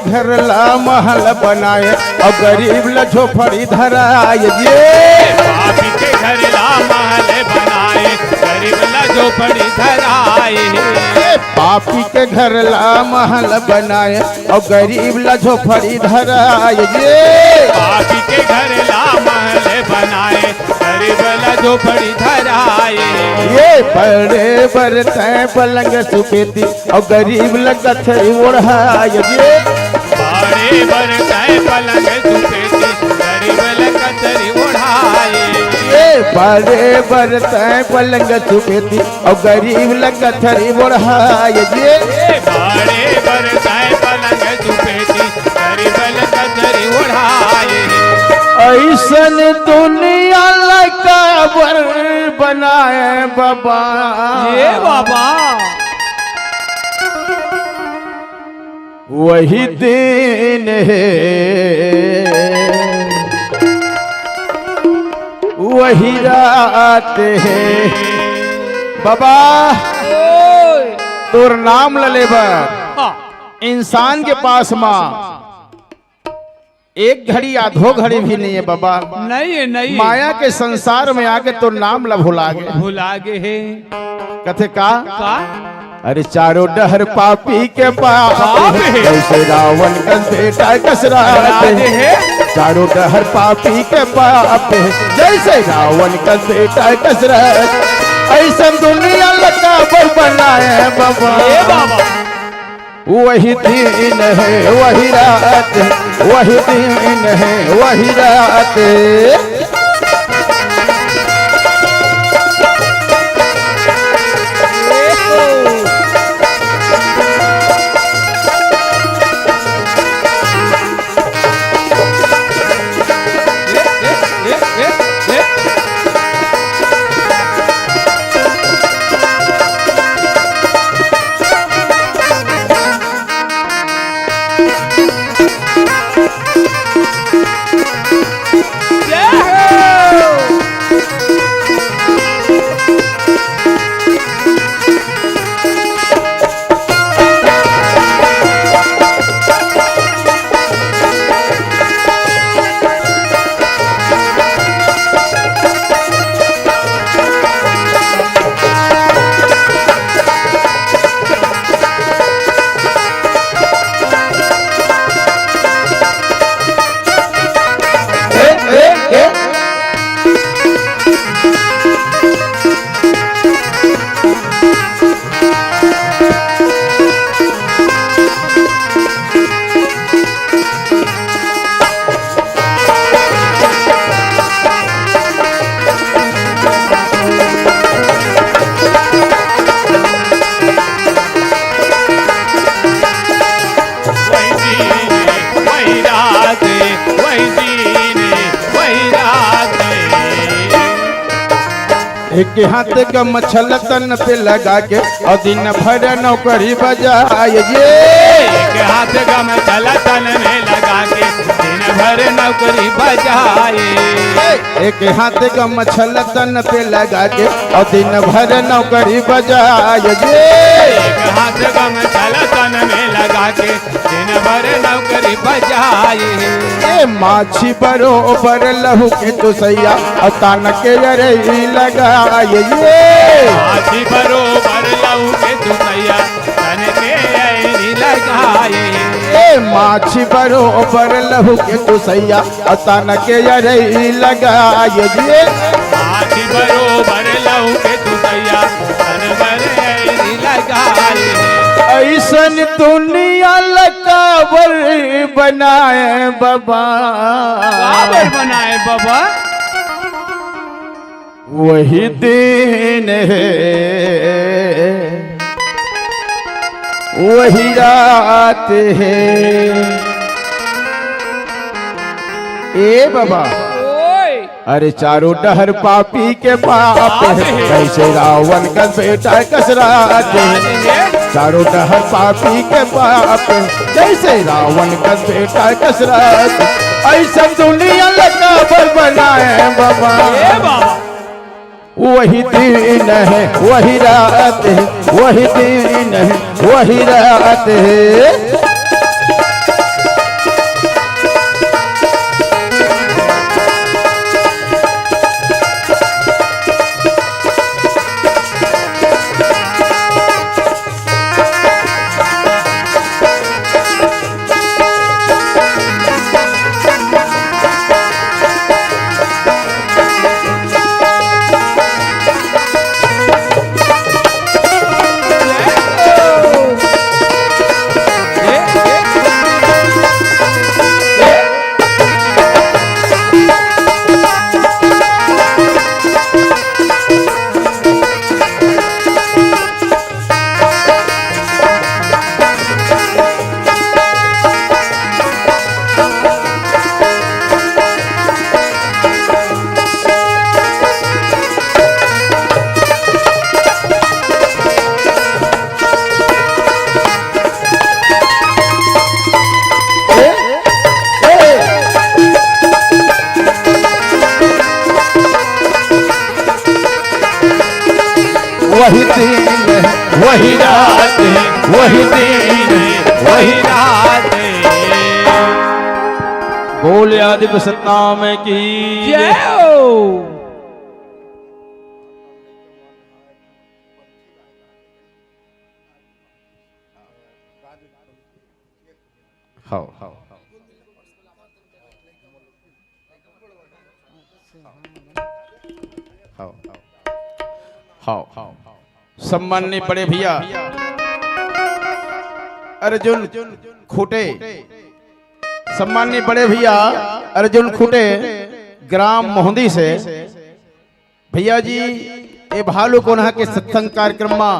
घर ला महल बनाए अउ गरीब ला झोपड़ी धराए जी। पापी के घर ला महल बनाए, गरीब ला झोपड़ी धराए। ए, पापी के घर ला महल बनाए अउ गरीब ला झोपड़ी धराए जी। पापी के घर ला महल बनाए, गरीब ला झोपड़ी धराए। ए, बड़े बर तैं पलंग सुपेती अउ गरीब ला गथरी ओढ़ाए जी। बड़े बर तैं पलंग सुपेती, गरीब ला गथरी ओढ़ाए। ए, बड़े बर तैं पलंग सुपेती अउ गरीब ला गथरी ओढ़ाए जी। ए, बड़े बर तैं पलंग सुपेती, गरीब ला गथरी ओढ़ाए। अइसन दुनिया ला काबर बनाए बाबा। ए बाबा। वही दिन हे, वही रात हे। बाबा, ओए। तोर नाम ल ले बर हाँ। इंसान के पास म एक घड़ी आधो घड़ी भी नहीं है बाबा। नहीं है, नहीं है। माया के संसार में आके तोर नाम ला भुला गे। भुला गे हे। कथे का? का? अरे चारों डहर पापी के पाप पाप हे। हे। जैसे रावण कस बेटा कस रात रात हे। हे। चारों डहर पापी के पाप हे। जैसे रावण कस बेटा कस रात। अइसन दुनिया ला काबर बनाए बाबा। ए बाबा। वही दिन हे, वही रात हे, वही दिन हे, वही रात हे। वही दिन, वही रात, वही दिन, वही रात। एक हाथ गमछा ल तन पे लगा के अउ दिन भर नौकरी बजाए जी। एक हाथ गमछा ल तन में लगा के दिन भर नौकरी बजाए। एक हाथ गमछा ल तन पे लगा के अउ दिन भर नौकरी बजाए जी। एक हाथ गमछा ल तन में लगा के दिन भर नौकरी बजाए। ए माछी बरोबर लहू के चुसैया अउ तान के अरई लगाए ये। माछी बरोबर लहू के चुसैया तान के अरई लगाए। ए माछी बरोबर लहू के चुसैया अउ तान के अरई लगाए ये। माछी बरोबर लहू के चुसैया तान बर अरई लगाए। अइसन दुनिया ल काबर बनाए बाबा। काबर बनाए बाबा। वही दिन हे, वही रात हे। ए बाबा। ओए। अरे चारों डहर पापी के पाप हे, कैसे रावण कस बेटा कस रात हे। चारों डहर पापी के पाप हे, जैसे रावण कस बेटा कस रात हे। अइसन दुनिया ल काबर बनाए बाबा। ए बाबा। वही दिन हे, वही रात हे, वही दिन हे, वही रात हे। वही दिन, वही रात, वही दिन, वही रात। बोल आदि सतनाम की जय हो। हाँ, हाँ, हाँ। हाँ। सम्माननीय बड़े भैया अर्जुन खूंटे, सम्माननीय बड़े भैया अर्जुन खूंटे, ग्राम मोहंदी से। भैया जी, ए भालू कोनहा के सत्संग कार्यक्रम मा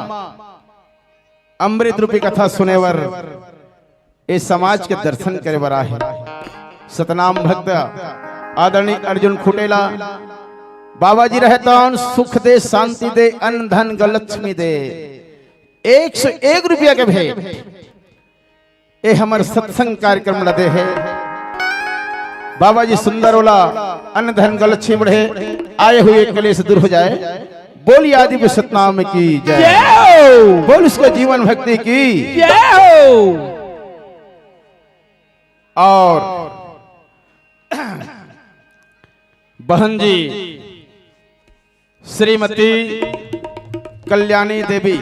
अमृत रूपी कथा सुने बर ए समाज के दर्शन करे बर आहे। सतनाम भक्त आदरणीय अर्जुन खूंटे ला बाबा जी रहतान सुख दे, शांति दे, अन्न धन ग लक्ष्मी दे। एक सौ एक रुपया के भेंट ए हमर सत्संग कार्यक्रम ला दे हे। बाबा जी सुंदर ओला अन्न धन ग लक्ष्मी बढ़े, आए हुए कलेश दूर हो जाए। बोलिए आदि पुरुष सतनाम की जय। जय हो। बोल उसको जीवन भक्ति की। जय हो। और बहन जी श्रीमती कल्याणी देवी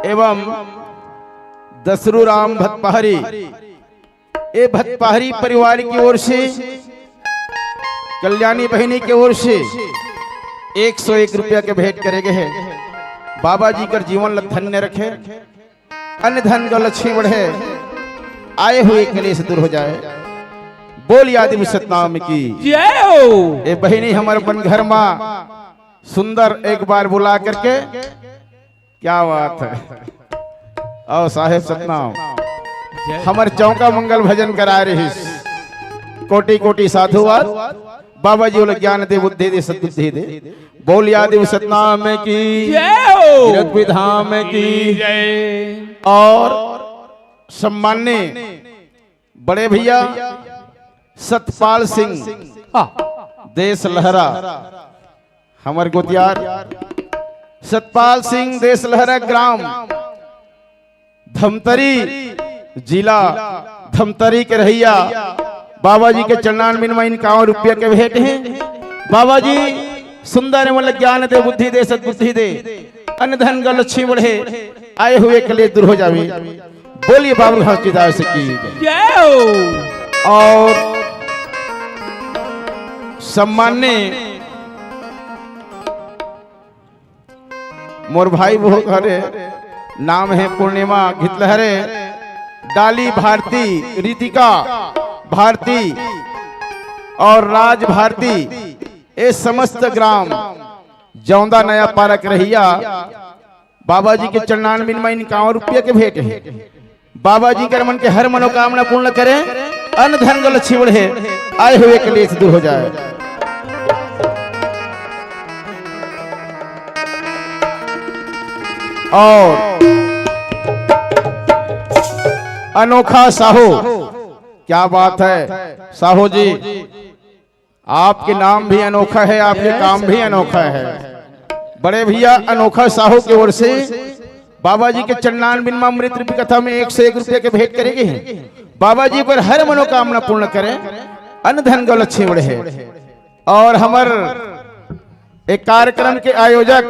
एवं दसरू राम भतपहरी, ए भतपहरी परिवार की ओर से, कल्याणी बहिनी के ओर से एक सौ एक रुपया के भेंट करे गे हे। बाबा जी कर जीवन ल धन्य रखे, अन्न धन ग लक्ष्मी बढ़े, आए हुए कलेश दूर हो जाए। बोल आदि सतनाम की जय हो। ए बहिनी हमर अपन घर मा सुंदर एक बार बुला करके, क्या बात है। आओ साहेब सतनाम, जय। हमर चौका मंगल भजन कराए रहिस। कोटि कोटि साधुवाद। बाबा जी ओला ज्ञान दे, बुद्धि दे, सद्बुद्धि दे। बोल आदि सतनाम की जय हो। गिरक विधाम की जय। और सम्माननीय बड़े भैया सतपाल सिंह, हाँ। देश लहरा, हमर गोतियार सतपाल सिंह देश लहरा, ग्राम धमतरी, जिला धमतरी के रहइया, बाबा जी के चरणारविंद मा इनकावन रुपया के भेंट हे। बाबा जी सुंदर मन ल ज्ञान दे, बुद्धि दे, सद्बुद्धि दे, अन्न धन ग लक्ष्मी बढ़े, आए हुए कलेश दूर हो जावे। बोलिए बाबू घासीदास की जय हो। और सम्माननीय मोर भाई बहू हरे, नाम हे पूर्णिमा घितलहरे, डाली भारती, रितिका भारती और राज भारती, ए समस्त ग्राम जौंदा नया पारक रहिया, बाबा जी के चरणारविंद मा इनकावन रुपया के भेंट हे। बाबा जी कर मन के हर मनोकामना पूर्ण करे, अन्न धन ग लक्ष्मी बढ़े, आए हुए कलेश दूर हो जाए। और अनोखा साहू, क्या बात है साहू जी, आपके नाम भी अनोखा है, आपके काम भी अनोखा है। बड़े भैया अनोखा साहू की ओर से बाबा जी के चरणारविंद मा अमृत रूपी कथा में एक सौ एक रुपया के भेंट करे गे हे। बाबा जी ओकर हर मनोकामना पूर्ण करे, अन्न धन ग लक्ष्मी बढ़े। और हमर एक कार्यक्रम के आयोजक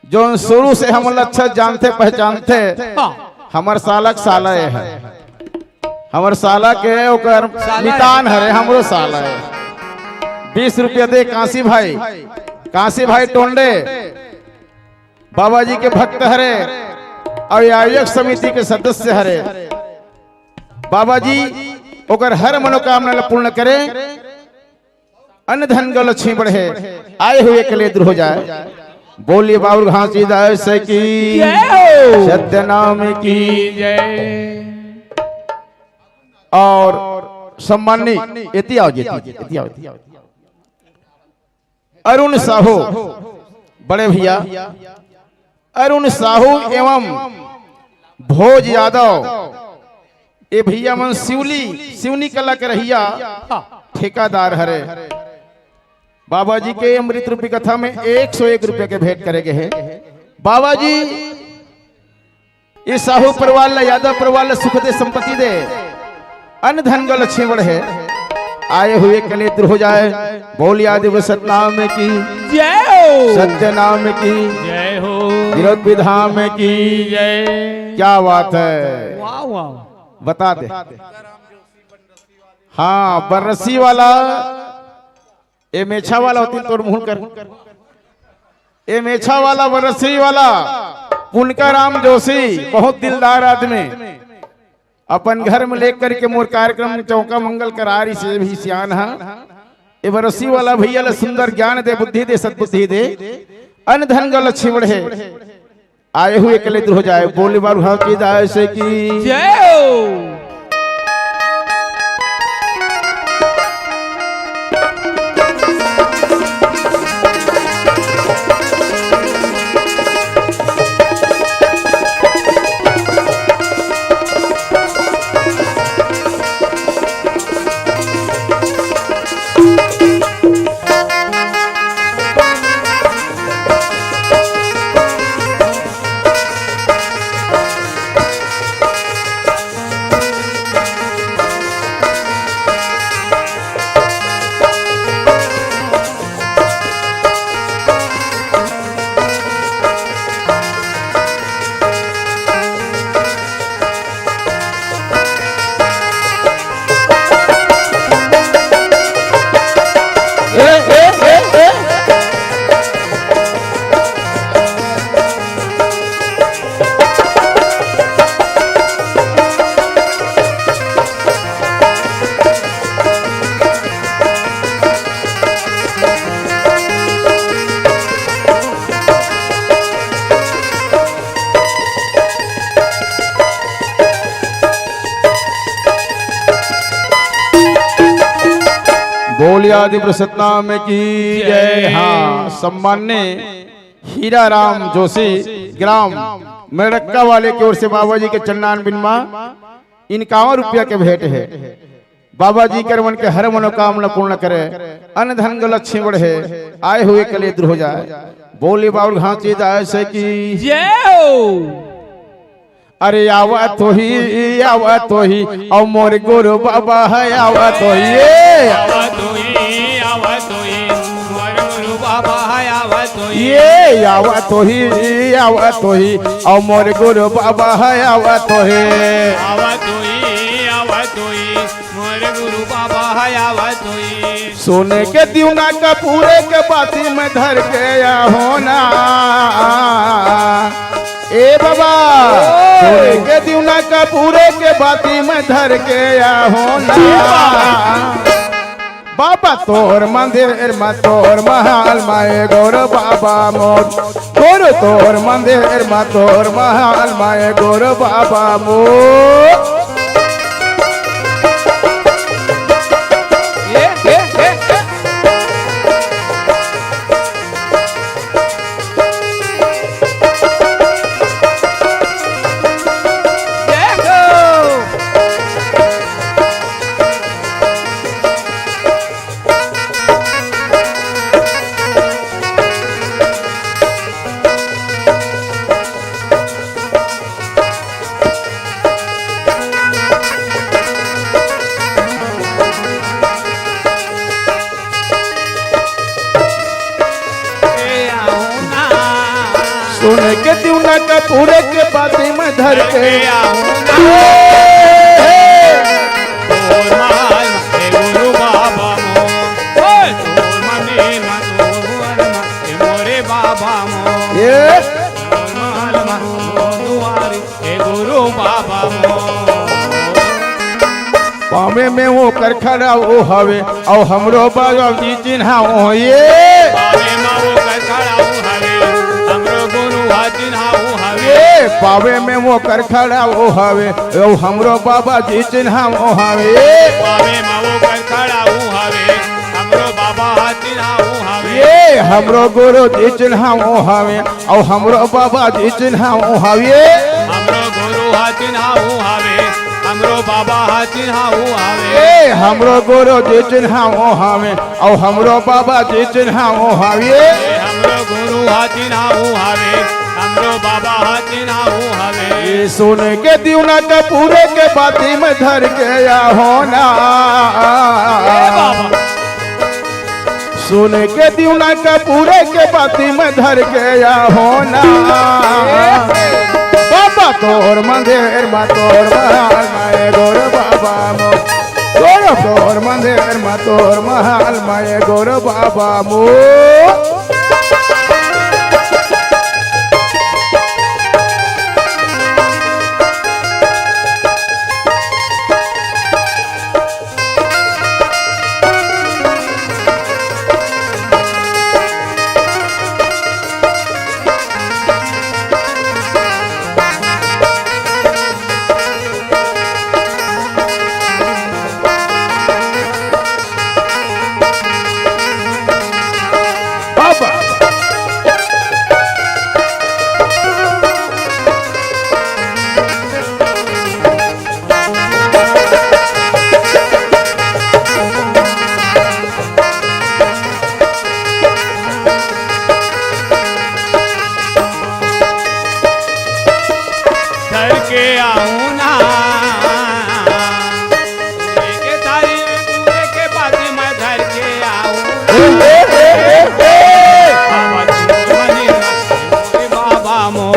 जोन शुरू से हमन ला अच्छा जानथे पहचानथे, हाँ। हमर साला के साला ए हे। हमर साला के ओकर साला ए। मितान हरे, हमरो साला ए। बीस रुपया दे कांसी भाई, कांसी भाई टोंडे बाबा जी के भक्त हरे और आयोजक समिति के सदस्य हरे। बाबा जी ओकर हर मनोकामना ला पूर्ण करे। अन्न धन ग लक्ष्मी बढ़े, आए हुए कलेश दूर हो जाए। बोलिए बाबू घासीदास की जय हो। सत्यनाम की जय। और सम्माननीय, एती आओ जी, एती आओ, एती आओ। अरुण साहू, बड़े भैया, अरुण साहू एवं भोज यादव, ए भैया मन सिवली, सिवनी कला के रहिया ठेकादार हरे। बाबा जी के अमृत रूपी कथा में एक सौ एक रुपया के भेंट करे गे हे। बाबा जी, ये साहू परिवार ला, यादव परिवार ला सुख दे, संपत्ति दे, अन्न धन गो लक्ष्मी बढ़े, आए हुए कलेश दूर हो जाए। बोलिए आदिवृद्ध सतनाम की, जय हो। सत्य नाम की, जय हो। गिरौदपीठ धाम की, जय। क्या बात है, वाह, वाह। बता दे। हाँ, बरसी वाला, ए मेछा वाला होती तोर मुंह कर। ए मेछा वाला, बरसी वाला, पुनका राम जोशी, बहुत दिलदार आदमी। अपन घर में लेकर के मोर कार्यक्रम में चौका मंगल करा रही से भी सियान हा। ए बरसी वाला भैया ला सुंदर ज्ञान दे, बुद्धि दे, सद्बुद्धि दे, अन्न धन गो लक्ष्मी बढ़े। आए हुए कलेश दूर हो जाए। बोले बाबा जी की जय की। जय हो। बोलिए आदिवृद्ध सतनाम की जय। हाँ, सम्मान्य हीरा राम जोशी, ग्राम मेड़क्का वाले की ओर से बाबा जी के चन्नान बिनमा इनकावन रुपया के भेंट है। बाबा जी कर मन के हर मनोकामना पूर्ण करे, अन्न धन गो लक्ष्मी बढ़े, आए हुए कलेश दूर हो जाए। बोले बाबा घांची दास की जय हो। अरे आवत होही, आवत होही, अउ मोर गुरु बाबा ह आवत होही, ए। आवत होही, आवत होही, मोर गुरु बाबा ह आवत होही। ए आवत होही, आवत होही, अउ मोर गुरु बाबा ह आवत होही। आवत होही, आवत होही, मोर गुरु बाबा ह आवत होही। सोने के दिवना कपूरे के बाती में धर के आहो ना। ए बाबा, ओ। सोने के दिवना कपूरे के बाती में धर के आहो ना। ए बाबा। बाबा तोर मंदिर म तोर महल म ए गुरु बाबा मोर। गुरु तोर मंदिर म तोर महल म ए गुरु बाबा मोर। ए, ए, ए, ए। देखो। सुन के दिवना कपूरे के बाती में धर के। तोर महल म ए गुरु बाबा मोर। ओए! तोर मंदिर म तोर भुवन म ए मोरे बाबा मोर। ये? तोर महल म तोर दुआरी ए गुरु बाबा मोर। पावे में ओकर खड़ा ओ हवे, अउ हमरो बाबा जी चिन्हावो ये। पावे में ओकर खड़ा ओ हवे, हमरो गुरु ह चिन्हावो हवे। ये पावे में ओकर खड़ा ओ हवे, अउ हमरो बाबा जी चिन्हावो हवे। पावे में ओकर खड़ा ओ हवे, हमरो बाबा ह चिन्हावो हवे। ये हमरो गुरु जी चिन्हावो हवे, अउ हमरो बाबा जी चिन्हावो हवे। हमरो गुरु ह चिन्हावो हवे, हम हमरो बाबा ह चिन्हाऊ हावे। ए, हमरो गुरु जी चिन्हाऊ हावे, अउ हमरो बाबा जी चिन्हाऊ हावे। ए, हमरो गुरु ह चिन्हाऊ हावे, हमरो बाबा ह चिन्हाऊ हावे। ए, सुन के दिवना के पूरे के बाती में धर के आहो ना। ए बाबा। सुन के दिवना के पूरे के बाती में धर के आहो ना। बाबा तोर मंदिर मा तोर महल मा ए गुरु बाबा मो। तोर, तोर मंदिर मा तोर महल मा ए गुरु बाबा मो। बाबा। धर के आऊं ना। पूरे के थारी में पूरे के बाती मैं धर के आऊं। बाबा तोर मंदिर में बाबा मो।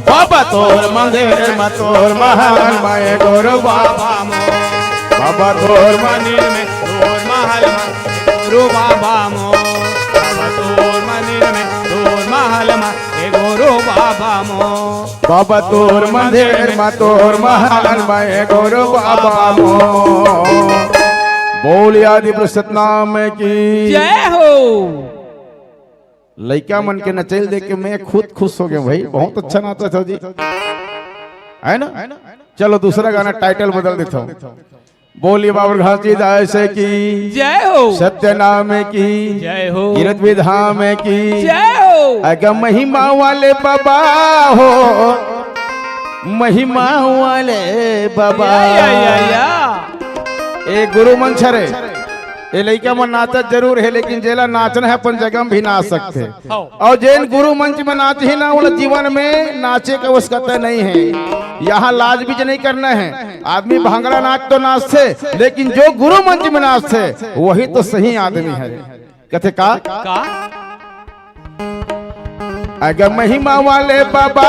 बाबा तोर मंदिर में तोर महल में गुरु बाबा मो। बाबा तोर मंदिर में तोर महल में गुरु बाबा मो। बाबा तोर मंदिर में तोर महल में ए गुरु बाबा मो। बाबा तोर मंदिर मा तोर महल मा ए गुरु बाबा मो। बोल आदि पुरुष सतनाम की जय हो। लइका मन के नचइल देख के मैं खुद खुश हो गया भाई, बहुत अच्छा नाचा था जी, है ना? चलो दूसरा गाना टाइटल बदल देता हूँ। बोलिए बाबर घासी दास की जय हो। सत्यनाम की जय हो। गिरत विधाम की जय हो। अग महिमा वाले बाबा हो, महिमा वाले बाबा। या, या, या, या। ए गुरु मंच हरे, ए लइका मन नाचत जरूर हे, लेकिन जेला नाचना हे अपन जगह में भी नाच सकथे। हौ। अउ जेन गुरु मंच में नाचही ना, ओला जीवन में नाचे के आवश्यकता नहीं है। यहाँ लाज भी नहीं करना है। आदमी भांगड़ा नाच तो नाचथे, लेकिन जो गुरु मंच में नाचथे, वही तो सही आदमी है। कथे का? का? अग महिमा वाले बाबा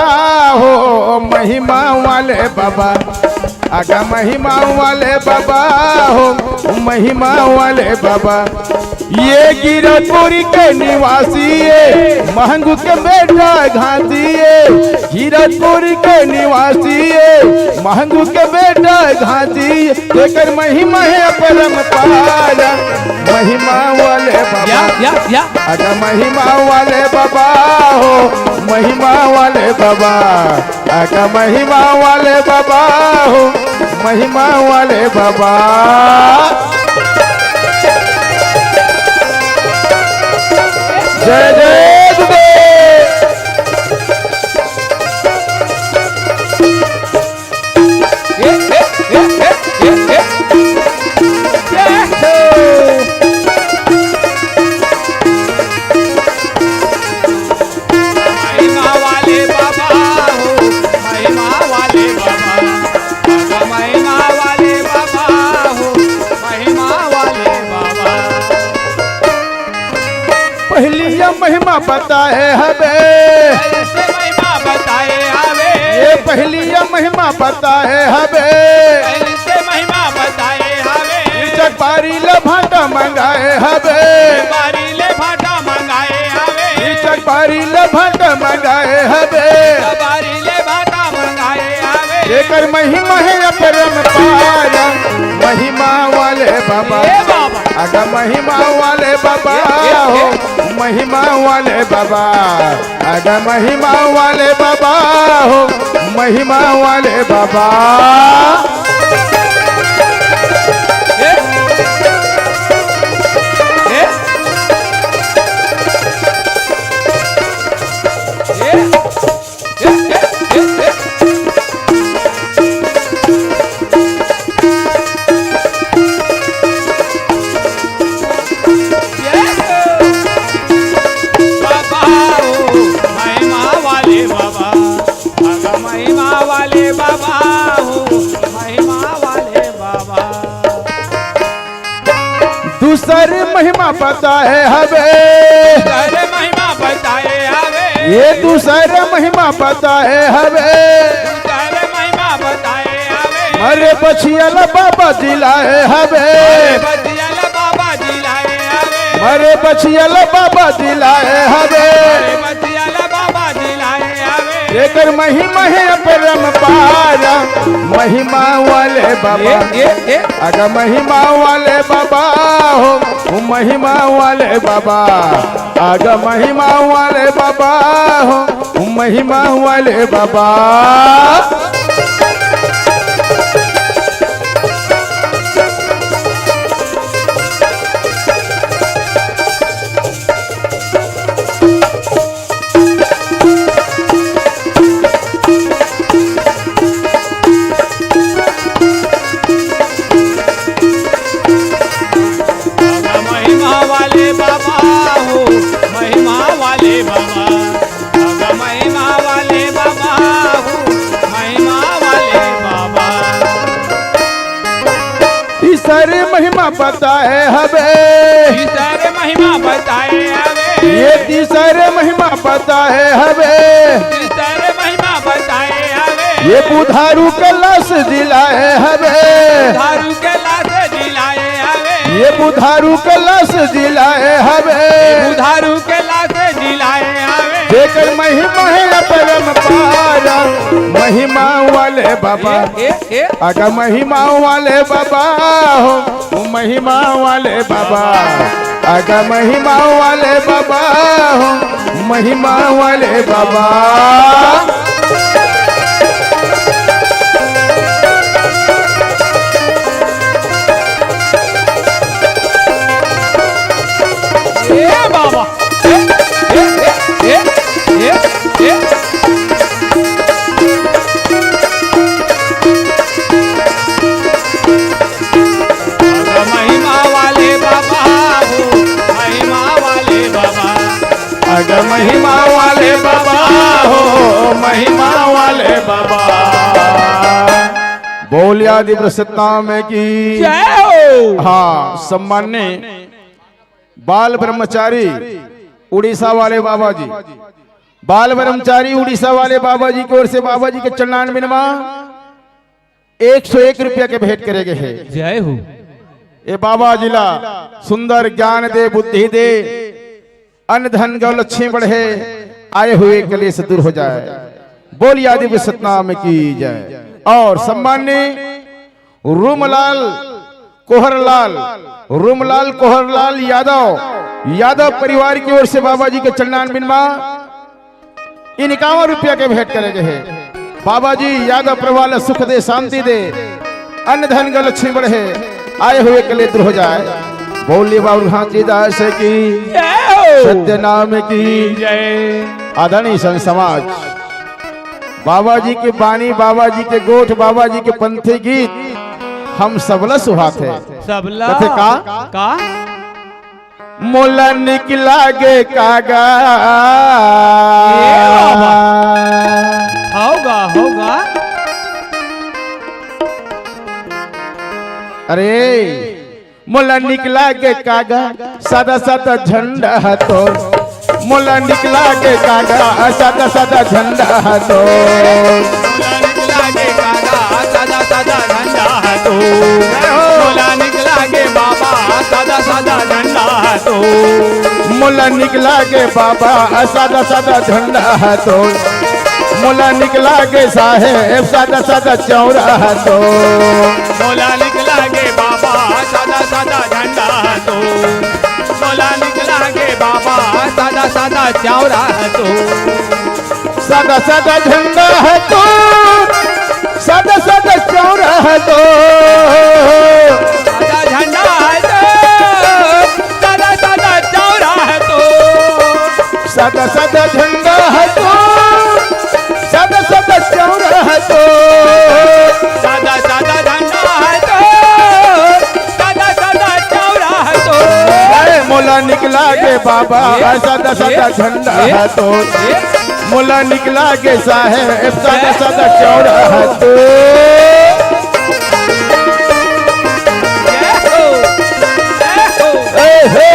हो, महिमा वाले बाबा। अग महिमा वाले बाबा हो, महिमा वाले बाबा। ये गिरपुरी के निवासी ये, महंगू के बेटा घासी ये। गिरपुरी के निवासी ये, महंगू के बेटा घासी ये। तेकर महिमा हे अपरंपार, महिमा वाले बाबा। या, या, या। अग महिमा वाले बाबा हो, महिमा वाले बाबा। अग महिमा वाले बाबा हो, महिमा वाले बाबा। जय जय गुरुदेव। ए, ए, ए, ए, ए, ए। जय हो। महिमा वाले बाबा हो, महिमा वाले बाबा, बाबा महिमा वाले बाबा हो, महिमा वाले बाबा। पहिली ये महिमा बताए हबे। पहिली से महिमा बताए हबे। ये पहिली ये महिमा बताए हबे। पहिली से महिमा बताए हबे। चकपारी ले भांटा मंगाए हबे। चकपारी ले भांटा मंगाए हबे। चकपारी ले भांटा मंगाए हबे। चकपारी ले भांटा मंगाए हबे। एकर महिमा हे अपरंपार, महिमा वाले बाबा। ए बाबा। अग महिमा वाले बाबा ए, ए, हो, ए। महिमा वाले बाबा। अग महिमा वाले बाबा हो, महिमा वाले बाबा। ए, ए, ए, ए, ए, ए, ए। महिमा बताए हवे। दूसर महिमा बताए हवे। ये दूसर महिमा बताए हवे। दूसर महिमा बताए हवे। मरे बछिया ल बाबा जिलाए हवे। मरे बछिया ल बाबा जिलाए हवे। मरे बछिया ल बाबा जिलाए हवे। मरे बछिया ल बाबा जिलाए हवे। जेकर महिमा हे अपरंपार, महिमा वाले बाबा। ए, ए, ए। अग महिमा वाले बाबा हो, ओ महिमा वाले बाबा। अग महिमा वाले बाबा हो, ओ महिमा वाले बाबा। महिमा वाले बाबा हो, महिमा वाले बाबा। अग महिमा वाले बाबा हो, महिमा वाले बाबा। तीसर महिमा बताए हवे। तीसर महिमा बताए हवे। ये तीसर महिमा बताए हवे। तीसर महिमा बताए हवे। ये बुधारू के लाश जिलाए हवे। बुधारू के लाश जिलाए हवे। ये बुधारू के लाश जिलाए हवे। बुधारू के लाश जिलाए हवे। जेकर महिमा हे अपरंपार, महिमा वाले बाबा। ए, ए, ए। अग महिमा वाले बाबा हो, ओ महिमा वाले बाबा। अग महिमा वाले बाबा हो, महिमा वाले बाबा। ए बाबा। ए, ए, ए, ए, ए, ए। अग महिमा वाले बाबा हो, महिमा वाले बाबा। अग महिमा वाले बाबा हो, महिमा वाले बाबा। बोलिए आदि पुरुष सतनाम की जय हो। हाँ, सम्मान्य बाल ब्रह्मचारी उड़ीसा वाले बाबा जी, बाल ब्रह्मचारी उड़ीसा वाले बाबा जी की ओर से बाबा जी के चरणारविंद मा एक सौ एक रुपया के भेंट करे गे हे। जय हो। ए बाबा जी ला सुंदर ज्ञान दे, बुद्धि दे, अन्न धन गौ लक्ष्मी बढ़े, आए हुए कलेश दूर हो जाए। बोलिए आदि पुरुष सतनाम की जय। और सम्मान्य रूमलाल कोहरलाल, रूमलाल कोहरलाल यादव, यादव परिवार की ओर से बाबा जी के चरणारविंद मा इक्यावन रुपया के भेंट करे गे हे। बाबा जी यादव परिवार ला सुख दे, शांति दे, अन्न धन गौ लक्ष्मी बढ़े, आए हुए कलेश दूर हो जाए। बोलिए बाबा घासीदास की जय हो। सत्यनाम की जय। आदरणीय संत समाज, बाबा जी के बानी, बाबा जी के गोठ, बाबा जी के पंथी गीत हम सबला सुहात हे। सबला। कथे का? का? मोला निक लागे कागा। ए बाबा। होगा, होगा। अरे, मोला निक लागे कागा, सादा सादा झंडा ह तोर। मोला निक लागे कागा, सादा सादा झंडा ह तोर। मोला निक लागे कागा, सादा सादा झंडा ह तोर। मोला निक लागे बाबा, सादा सादा झंडा ह तोर। मोला निक लागे बाबा, सादा सादा झंडा ह तोर। मोला निक लागे साहेब, सादा सादा चौरा ह तोर। मोला निक लागे बाबा, सादा सादा झंडा ह तोर। मोला निक लागे बाबा, सादा सादा चौरा ह तोर। सादा सादा झंडा ह तोर, सादा सादा चौरा ह तोर। सादा झंडा ह तोर, सादा सादा चौरा ह तोर। सादा सादा झंडा ह तोर, सादा सादा चौरा ह तोर। सादा सादा झंडा ह तोर, सादा सादा चौरा ह तोर। अरे मोला निक लागे बाबा, ए, सादा सादा ए, झंडा ए, ह तोर। ए। मोला निक लागे साहेब, सादा सादा चौरा ह तोर। जय हो, जय हो। ए हो,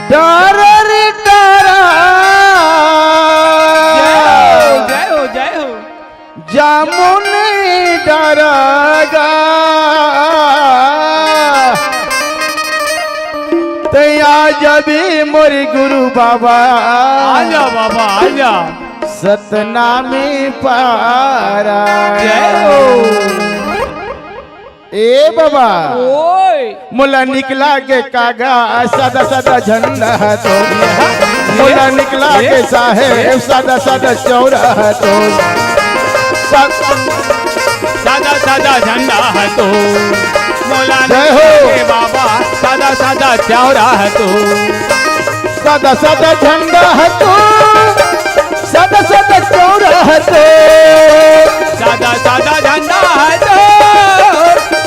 डरा रे डरा। जय हो, जय हो, जय हो। जामुन डरा गा। तैं आ जाबे मोर गुरु बाबा। आजा बाबा, आजा। सतनामी पारा। जय हो। ए बाबा, ओए। मोला निकला के कागा, सादा सादा झंडा ह तो। मोला निकला के साहेब, सादा सादा चौरा ह तो। सादा सादा झंडा ह तो। मोला निकला के बाबा, सादा सादा चौरा ह तो। सादा सादा झंडा ह तो। सादा सादा चौरा ह तो। सादा सादा झंडा ह तो।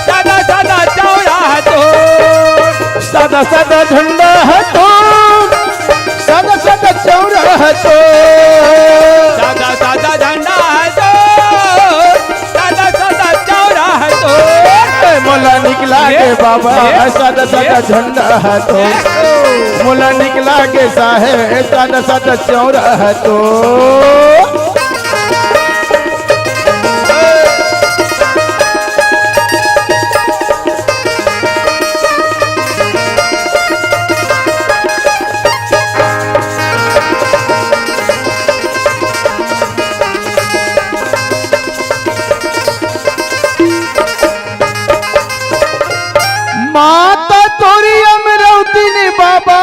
सादा सादा चौरा ह तो। सादा सादा झंडा ह तो। सादा सादा चौरा ह तो। सादा सादा झंडा ह तो। सादा सादा चौरा ह तो। ए, मोला निकला के बाबा, सादा सादा झंडा ह तो। मोला निकला के साहेब, सादा सादा चौरा ह तो। माता तोरी अमरौती ने बाबा।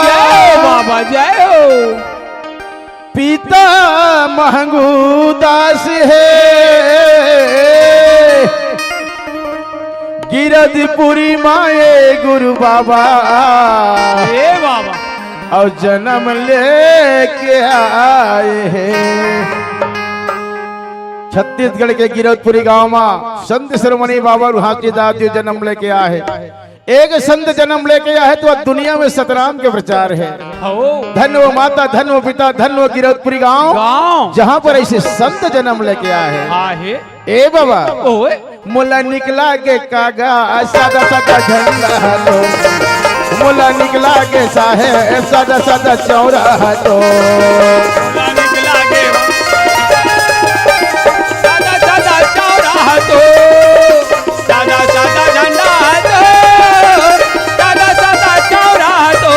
जय हो बाबा, जय हो। पिता महंगू दास हे गिरदपुरी माए गुरु बाबा। ए बाबा। अउ जनम लेके आए हे। छत्तीसगढ़ के गिरौदपुरी गांव म संत शिरोमणि बाबा रुहांकी दास जी जनम लेके आए हे। एक संत जनम लेके आए हे त दुनिया म सतराम के प्रचार हे। हो। धन वो माता, धन वो पिता, धन वो गिरौदपुरी गांव, गांव। जहां पर अइसे संत जनम लेके आए हे। आहे। ए बाबा, ओए। मोला निकला के कागा, सादा सादा झंडा ह तो। मोला निकला के साहेब, सादा सादा चौरा ह तो। मोला निकला के सादा सादा चौरा ह तो। सादा सादा झंडा ह तो। सादा सादा चौरा ह तो।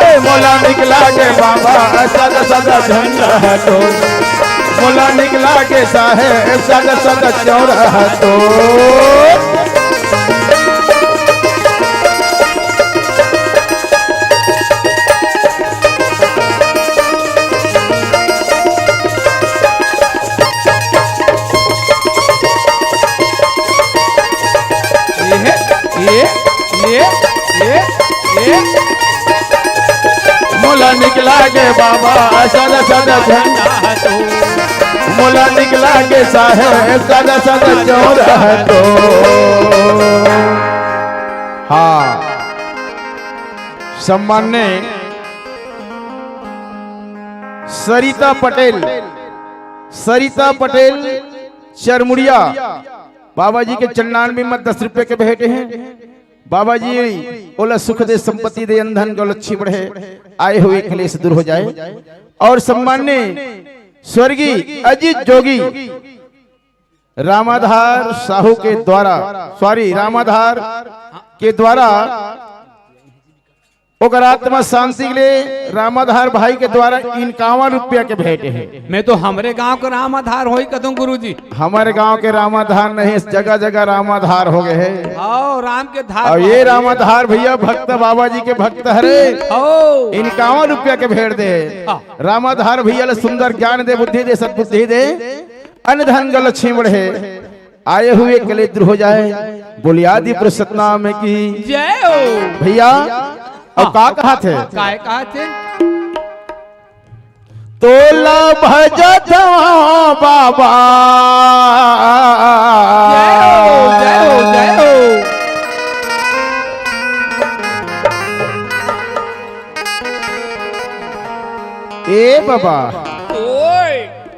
ए, मोला निकला के बाबा, सादा सादा झंडा ह तो। मोला निकला के साहेब, सादा सादा चौरा ह तो। ये, ये, ये, ये, ये। मोला निकला के बाबा, सादा सादा झंडा ह तो। मोला निकला के साहेब, सादा सादा चौरा ह तो। हाँ, सम्मान्य सरिता पटेल, सरिता पटेल चरमुड़िया, बाबा जी के चरणारविंद म दस रुपया के भेंट हे। बाबा जी ओला सुख दे, संपत्ति दे, अन्न धन गौ लक्ष्मी बढ़े, आए हुए कलेश दूर हो जाए। अउ सम्मान्य स्वर्गीय अजीत जोगी रामाधार साहू के द्वारा, sorry, रामाधार के द्वारा ओकर आत्मा शांति के लिए रामाधार भाई के द्वारा इनकावन रुपया के भेंट हे। मैं तो हमरे गांव के रामाधार होही कथंव गुरुजी। हमर गांव के रामाधार नहीं, जगह जगह रामाधार हो गए हे। अउ राम के धार अउ ये रामाधार भैया भक्त बाबा जी के भक्त हरे। ओ। इनकावन रुपया के भेंट दे। हाँ। रामाधार भैया ल सुंदर ज्ञान दे, बुद्धि दे, सद्बुद्धि दे, अन्न धन गौ लक्ष्मी बढ़े। आए हुए कलेश दूर हो जाए। बोलिए आदि पुरुष सतनाम की जय हो। भैया, अब हाँ। का कहाथे? काय कहाथे? तोला भजत हंव बाबा। जय हो, जय हो, जय हो। ए बाबा, ओए।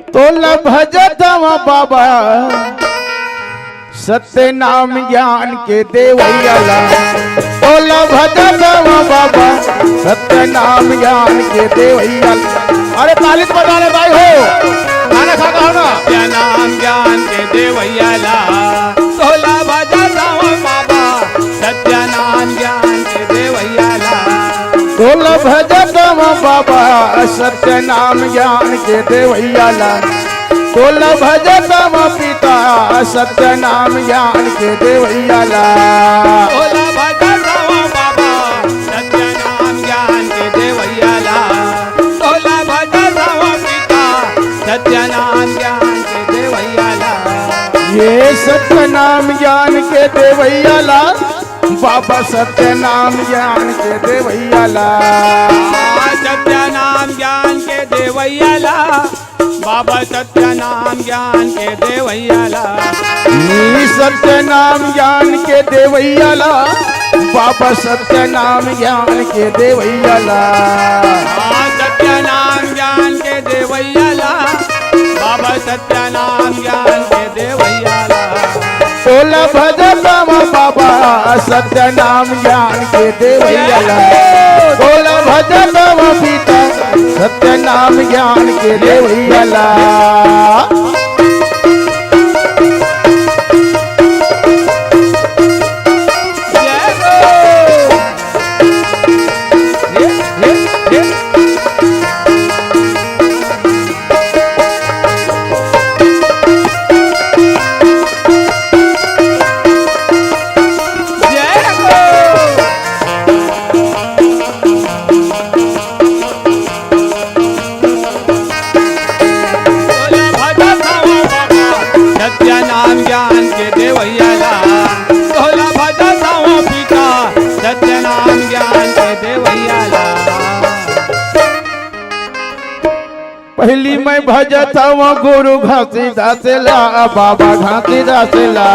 तोला भजत हवं बाबा, सत्य नाम ज्ञान के देवैया ला। तोला भजत हवं बाबा, सत्य नाम ज्ञान के देवैया ला। अरे ताली तो बजा ले भाई हो, खाना खा के हो ना। सत्य नाम ज्ञान के देवैया ला, तोला भजत हवं बाबा, सत्य नाम ज्ञान के देवैया ला। तोला भजत हवं बाबा, सत्य नाम ज्ञान के देवैया ला। तोला भजत हवं पिता, सत्य नाम ज्ञान के देवैया ला। तोला भजत हवं बाबा, सत्य नाम ज्ञान के देवैया ला। तोला भजत हवं पिता, सत्य नाम ज्ञान के देवैया ला। ये सत्य नाम ज्ञान के देवैया ला, बाबा सत्य नाम ज्ञान के देवैया ला। सत्य नाम ज्ञान के देवैया ला, बाबा सत्य नाम ज्ञान के देवैया ला। नी सत्य नाम ज्ञान के देवैया ला, बाबा सत्य नाम ज्ञान के देवैया ला। हाँ, सत्य नाम ज्ञान के देवैया ला, बाबा सत्य नाम ज्ञान के देवैया ला। तोला भजत हवं बाबा, सत्य नाम ज्ञान के देवैया ला। तोला भजत हवं पिता, सत्य नाम ज्ञान के देवैया ला। तोला भजत हवं बाबा, सत्य नाम ज्ञान के देवैया ला। तोला भजत हवं पिता, सत्य नाम ज्ञान के देवैया ला। पहिली मैं भजत हवं गुरु घासीदास ला, बाबा घासीदास ला।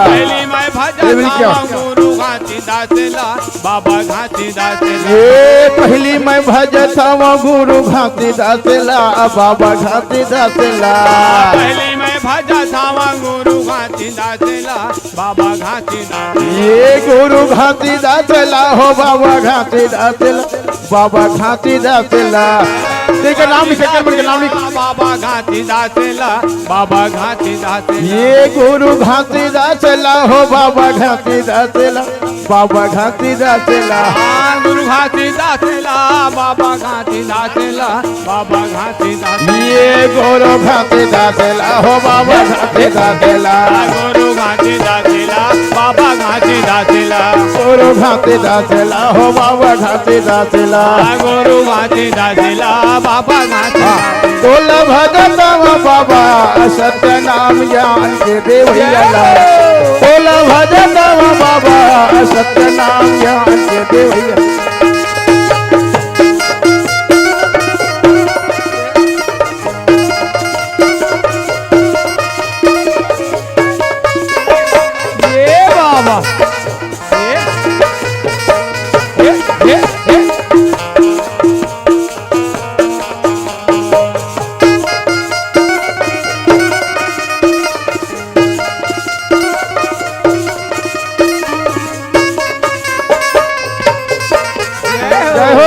पहिली मैं भजत हवं गुरु घासीदास ला, बाबा घासीदास ला। ये पहिली मैं भजत हवं गुरु घासीदास ला, बाबा घासीदास ला। पहिली मैं भजत हवं गुरु घासीदास ला, बाबा घासीदास। ये गुरु घासीदास ला हो बाबा घासीदास ला, बाबा घासीदास ला। तेकर नाम लिख, तेकर मन के नाम लिख। बाबा घासीदास ला, बाबा घासीदास ला। ये गुरु घासीदास ला हो बाबा घासीदास ला, बाबा घासीदास ला। हाँ, गुरु घासीदास ला, बाबा घासीदास ला, बाबा घासीदास। ये गुरु घासीदास ला हो बाबा घासीदास ला। गुरु घासीदास ला, बाबा घासीदास ला। गुरु घासीदास ला हो बाबा घासीदास ला। गुरु घासीदास ला, बाबा घासीदास। तोला भजत हवं बाबा, सत्य नाम ज्ञान के देवैया ला। तोला भजत हवं बाबा, सत्य नाम ज्ञान के देवैया। ये बाबा। ये, ये, ये, ये। जय हो।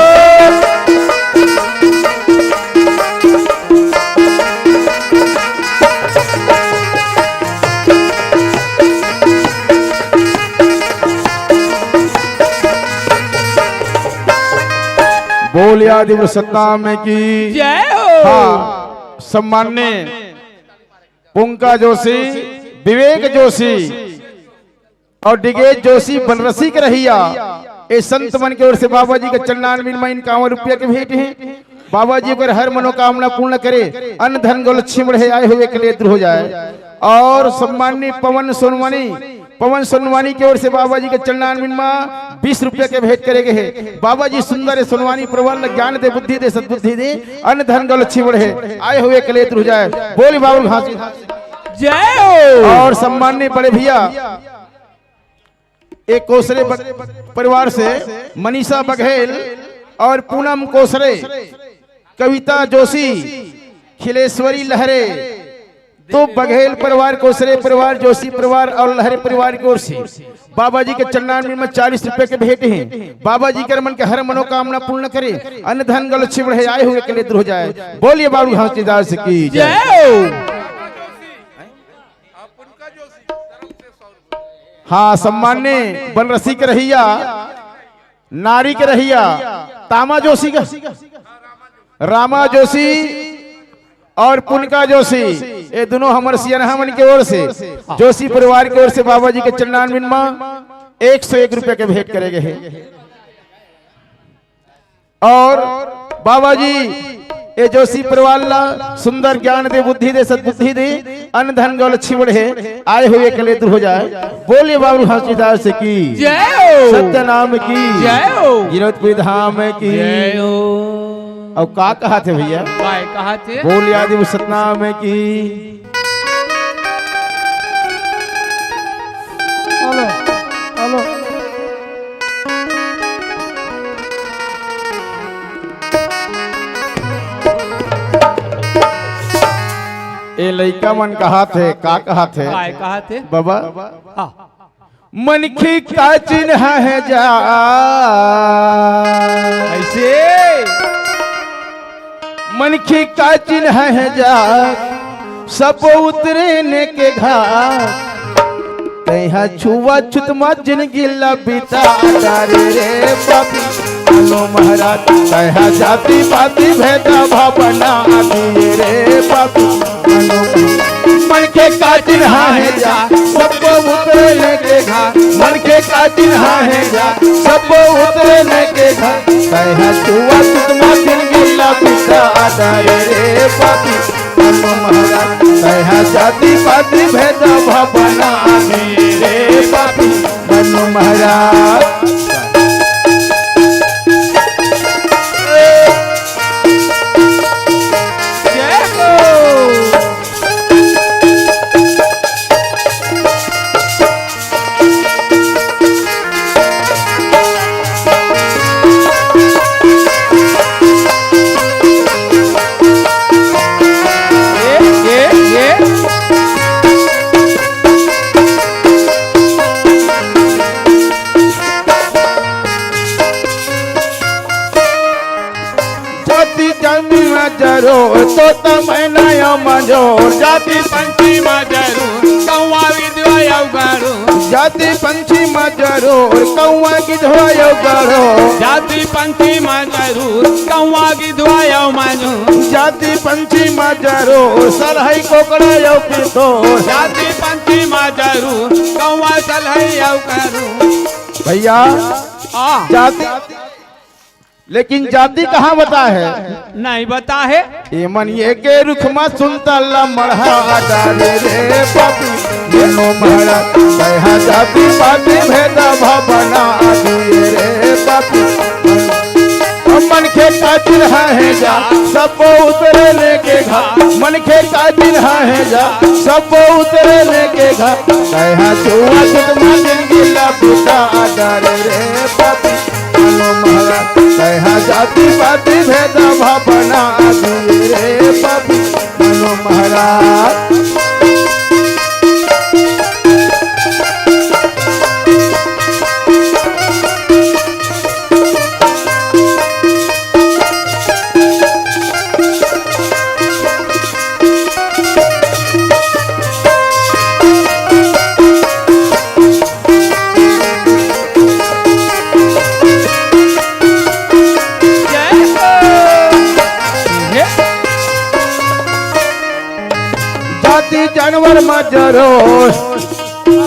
बोलिए आदिपुरुष सतनाम की जय हो। हाँ, सम्माननीय पुंका जोशी, विवेक जोशी और डिगेश जोशी बनरसी के रहिया, ए संत मन के ओर से बाबा जी के चरणारविंद में इक्यावन रुपया के भेंट हे। बाबा जी ओकर हर मनोकामना पूर्ण करे, अन्न धन गौ लक्ष्मी बढ़े, आए हुए कलेश दूर हो जाए। और सम्माननीय पवन सोनवानी, पवन सोनवानी के ओर से बाबा जी के चरणारविंद में बीस रुपया के भेंट करे गे हे। बाबा जी सुंदर सोनवानी परिवार ल ज्ञान दे, बुद्धि दे, सद्बुद्धि दे, अन्न धन गौ लक्ष्मी बढ़े, आए हुए कलेश दूर हो जाए। बोली बाबा घासी। जय हो। और सम्माननीय बड़े भैया, एक कोसरे बग-, परिवार से मनीषा बघेल और पूनम कोसरे, कविता जोशी, खिलेश्वरी लहरे, तो बघेल परिवार, कोसरे परिवार, जोशी परिवार और लहरे परिवार की ओर से बाबा जी के चरणारविंद में चालीस रुपए के भेंट हैं। बाबा जी कर मन के हर मनोकामना पूर्ण करे, अन्न धन गल अच्छी बढ़े, आए हुए कलेदुर हो जाए। बोलिए बाबू घासीदास की जय। जय हो। हाँ, सम्मान्य बनरसी के रहिया, नारी के रहिया, तामा जोशी का, रामा जोशी और पुनका जोशी, ये दोनों हमर सियनहा मन के ओर से, जोशी परिवार के ओर से बाबा जी के चरणारविंद मा एक सौ एक रुपया के भेंट करे गए हैं। और बाबा जी ये जोशी परिवार ला सुंदर ज्ञान दे, बुद्धि दे, सद्बुद्धि दे, अन्न धन गल अच्छी बढ़े, आए हुए कलेदुर हो जाए। बोलिए बाबू घासीदास की जय हो। सत्यनाम की जय हो। गिरौदपुरी धाम की जय हो। और का कहा थे भैया? काय कहा थे? बोलिए आदि सतनाम की। Hello, hello. ए लइका मन कहा थे, का कहा थे? काय कहा थे? बाबा, हाँ। मनखे का चिन्ह है जा। ऐसे। मनखे का चिन्ह है जा, सब उतरे ने के घाट। तैहा छुआ छुत मा जिनगी ला बिता डारे रे पापी। मनो महाराज, तैहा जाति पाति भेदा भावना दिए रे पापी। मनो मन के का चिन्हा है जा, सबको उतरे लेके घाट। मन के का चिन्हा है जा, सबको उतरे लेके घाट। कहे छुआ तुम दिन गिला पिता आदाय रे पापी। मनु महाराज, कहे जाति पाति भेद भावना रे पापी। मनु महाराज। जय हो। जाति जमीन जरो, तोता मैना या मंजोर। जाति पंछी मा जरूर, कौवा विधवा या गरूर। जाति पंछी मा जरूर, कौवा गिधवा या गरूर। जाति पंछी मा जरूर, कौवा गिधवा या मंजूर। जाति पंछी मा जरूर, सलहई कोकड़ा या पितोर। जाति पंछी मा जरूर, कौवा सलहई या गरूर। भैया, हाँ। जाति लेकिन जाति कहाँ बता है? नहीं बता है। एमन एके रुख मा सुनता ला मढ़ा डारे रे पापी। मनो महाराज, कहा जाति पाति भेदा भावना दिए रे पापी। मन के कातिल है जा, सब उतरे लेके घाट। मन के कातिल है जा, सब उतरे लेके घाट। कहा छुआ तुम दिन गिला पिता डारे रे पापी। मनो महाराज, कहा जाति पाति भेद भावना दिए रे पापी। मनो महाराज। जाति जानवर मा जरूर।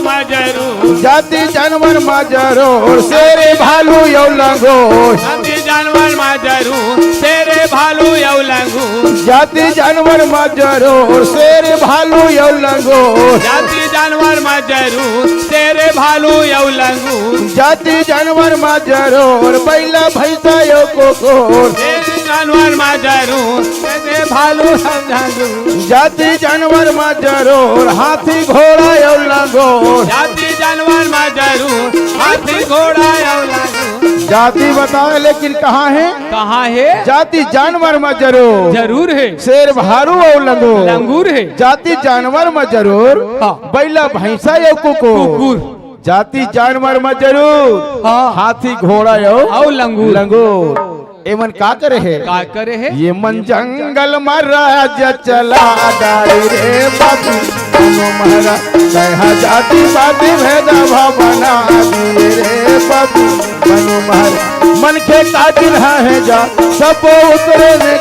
मा जरूर। जाति जानवर मा जरूर, शेर भालू यौ लंगूर। जाति जानवर मा जरूर, शेर भालू यौ लंगूर। जाति जानवर मा जरूर, शेर भालू यौ लंगूर। जाति जानवर मा जरूर, शेर भालू यौ लंगूर। जाति जानवर मा जरूर, बैला भैंसा यौ कुकुर। शेर जानवर मा जरूर, शेर भालू यौ लंगूर। जाति जानवर मा जरूर, हाथी घोड़ा यौ लंगूर। जाति जानवर मा जरूर, हाथी घोड़ा यौ लंगूर। जाति बताए लेकिन कहाँ हे? कहाँ हे? जाति जानवर म जरूर। जरूर हे। शेर, भालू अउ लंगूर। लंगूर हे। जाति जानवर म जरूर। हाँ। बइला, भैंसा अउ कुकुर। कुकुर। जाति जानवर म जरूर। हाँ। हाथी, घोड़ा अउ अउ लंगूर। लंगूर। एमन का करे हे? का करे हे? एमन जंगल म राज चला डारे रे पापी, मनु महाराज, तैहा जाति पाति भेद भाव बना दिए रे पापी, मनु महाराज। मनखे का चिन्हा हे जा, सब उतरे ने,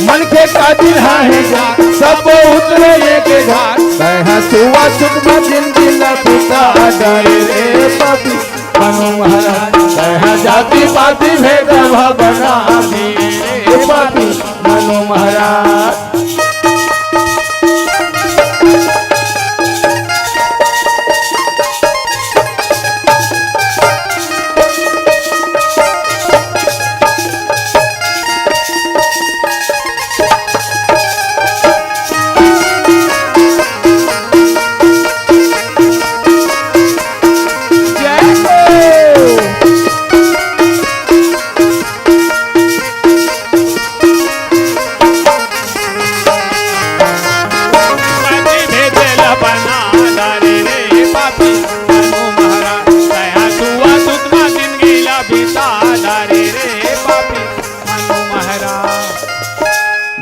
मनखे का चिन्हा हे जा, सब उतरे ने के घाट, तैहा छुआछूत म जिनगी ला बिता डारे रे पापी, मनु महाराज, तैहा जाति पाति भेद भाव बना दिए रे पापी, मनु महाराज।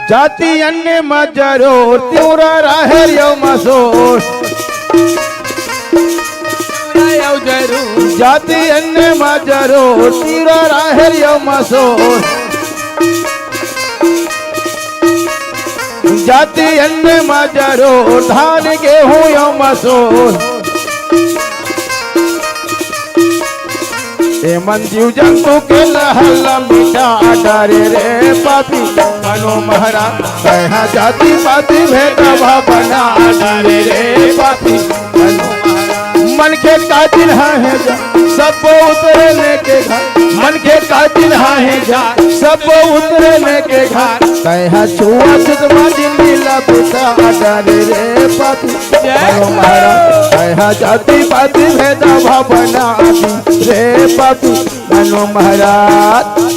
जाति अन्न म जरूर, तिंवरा राहेर अउ मसूर। जाति अन्न म जरूर, तिंवरा राहेर अउ मसूर। जाति अन्न म जरूर, धान गेहूं अउ मसूर। एमन जीव जंतु के लहर ला मिटा डारे रे पापी, मनु महाराज, तैहा जाति पाति भेद भाव बना डारे रे पापी, मनु महाराज। मनखे का चिन्हा हे जा, सब उतरे ने के घाट, मनखे का चिन्हा हे जा, सब उतरे ने के घाट, तैहा छुआछूत म जिनगी ला बिता डारे रे पापी, मनु महाराज, तैहा जाति पाति भेद भाव बना दी रे पापी, मनु महाराज।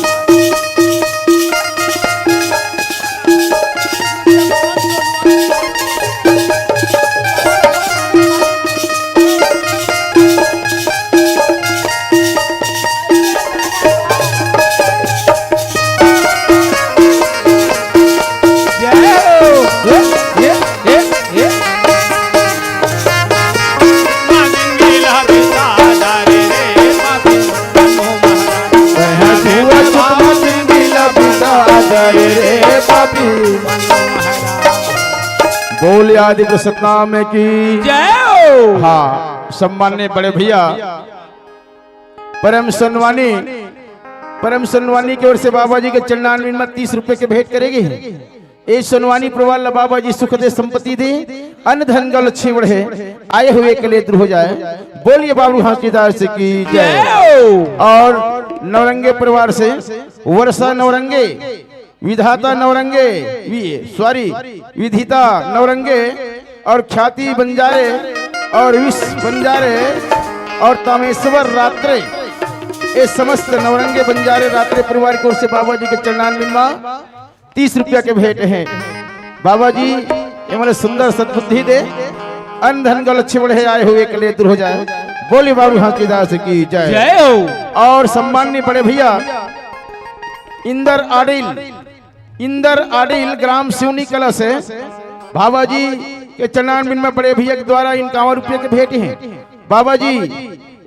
बोल आदि के सतनाम की जय हो। हाँ, सम्मान्य बड़े भैया परम सन्मानी, परम सन्मानी के ओर से बाबा जी के चरणारविंद म तीस रुपए के भेंट करे गे हे। ए सन्मानी परिवार ला बाबा जी सुख दे, संपत्ति दे, अन्न धन गौ लक्ष्मी बढ़े, आए हुए कलेश दूर हो जाए। बोलिए बाबू घासीदास की जय। जय हो। और नौरंगे परिवार से वर्षा नौरंगे, विधाता नौरंगे, वि-, सॉरी, विधिता नौरंगे और ख्याति बंजारे और विश्व बंजारे और तामेश्वर रात्रे, ये समस्त नौरंगे बंजारे रात्रे परिवार की ओर से बाबा जी के चरणारविंद म तीस रुपया के भेंट हे। बाबा जी, ये मने सुंदर सद्बुद्धि दे, अन्न धन गौ लक्ष्मी बढ़े, आए हुए कलेश दूर हो जाए। बोली बाबू घासीदास की जय। जय हो। और सम्मान्य बड़े भैया इंदर आडिल, इंदर आडिल ग्राम सिवनी कला से बाबा जी के चरणारविंद म बड़े भैया के द्वारा इक्यावन रुपया के भेंट हे। बाबा जी,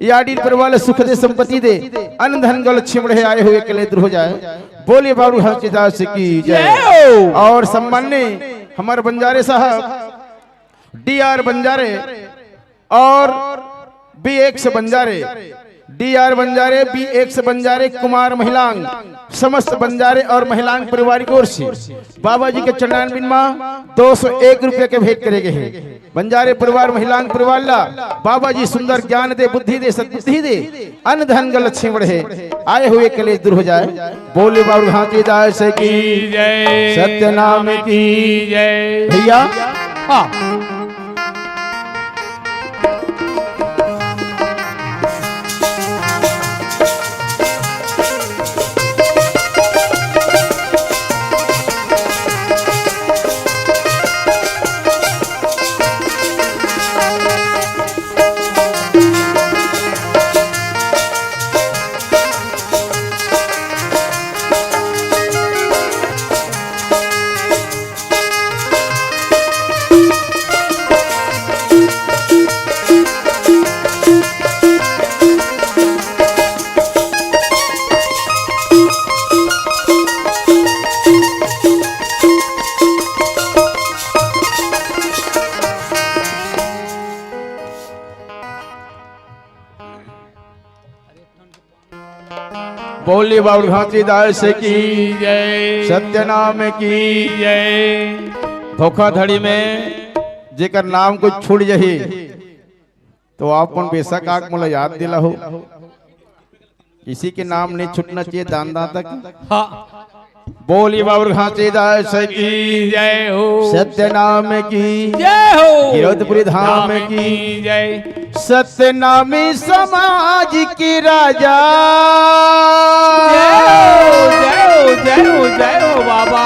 ये आडिल परिवार ला सुख दे, संपत्ति दे, अन्न धन गौ लक्ष्मी बढ़े, आए हुए कलेश दूर हो जाए। बोलिए बाबू घासीदास की जय। जय हो। और सम्मान्य हमारे बंजारे साहब डी आर बंजारे और बी एक्स बंजारे, डी आर बंजारे, बी एक्स बंजारे, कुमार महिलांग, समस्त बंजारे और महिलांग परिवार की ओर से बाबा जी के चरणारविंद म दो सौ एक रुपया के भेंट करे गे हे। बंजारे परिवार, महिलांग परिवार ला बाबा जी सुंदर ज्ञान दे, बुद्धि दे, सद्बुद्धि दे, अन्न धन गौ लक्ष्मी बढ़े, आए हुए कलेश दूर हो जाए। बोले बाबू घासीदास की जय। सत्यनाम की जय। भैया, हाँ। बोली बाबा घासीदास की जय। सत्य नाम की जय। धोखाधड़ी में जेकर नाम कुछ छूट जाही, तो आप मन बेशक आके मोला याद दिलाहू। किसी के नाम नहीं छूटना चाहिए दान दाता के। हाँ। बोली बाबा घासीदास की जय हो। सत्य नाम की जय हो। गिरौदपुरी धाम की जय। सत्यनामी समाज की राजा। जय हो, जय हो, जय हो, जय हो बाबा।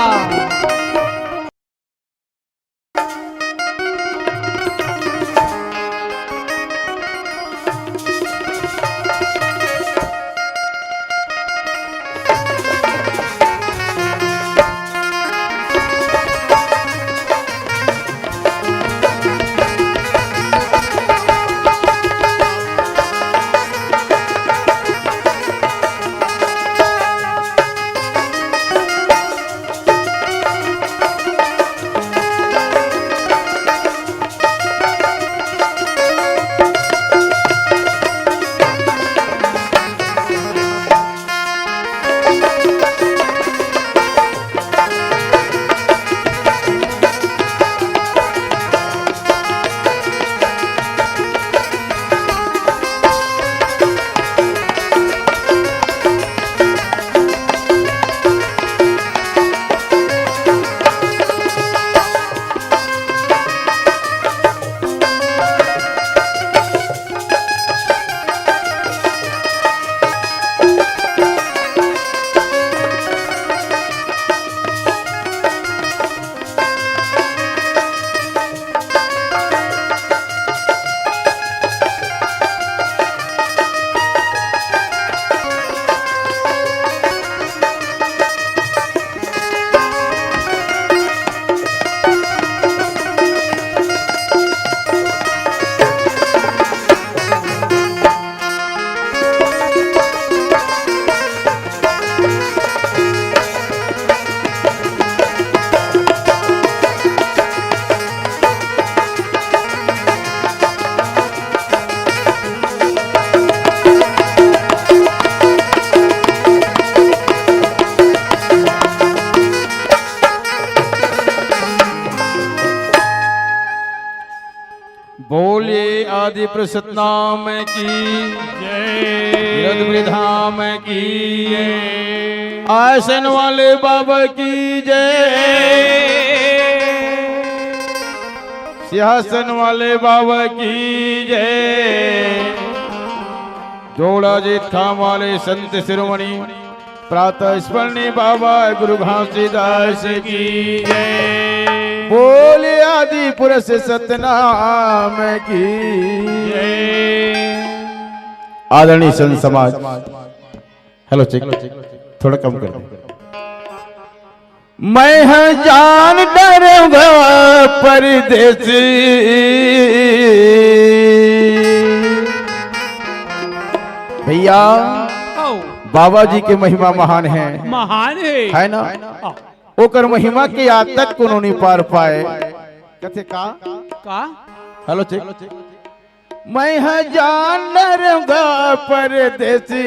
बोलिए आदि पुरुष सतनाम की जय। गिरौदपुरी धाम की जय। आसन वाले बाबा की जय। सिंहासन वाले बाबा की जय। जोड़ा जी थाम वाले संत शिरोमणि प्रातः स्मरणीय बाबा गुरु घासीदास की जय। बोले आदि पुरुष सतनाम की जय। आदरणीय संत समाज, हेलो चेक, थोड़ा कम कर दे। मैं ह जान डरूंगा परदेसी। भैया, आओ। बाबा जी के महिमा महान है, महान है। है ना? आओ। ओकर महिमा के आज तक कोनो नहीं पार पाए। कथे का? का? Hello check. मैं ह जान डरूंगा परदेसी।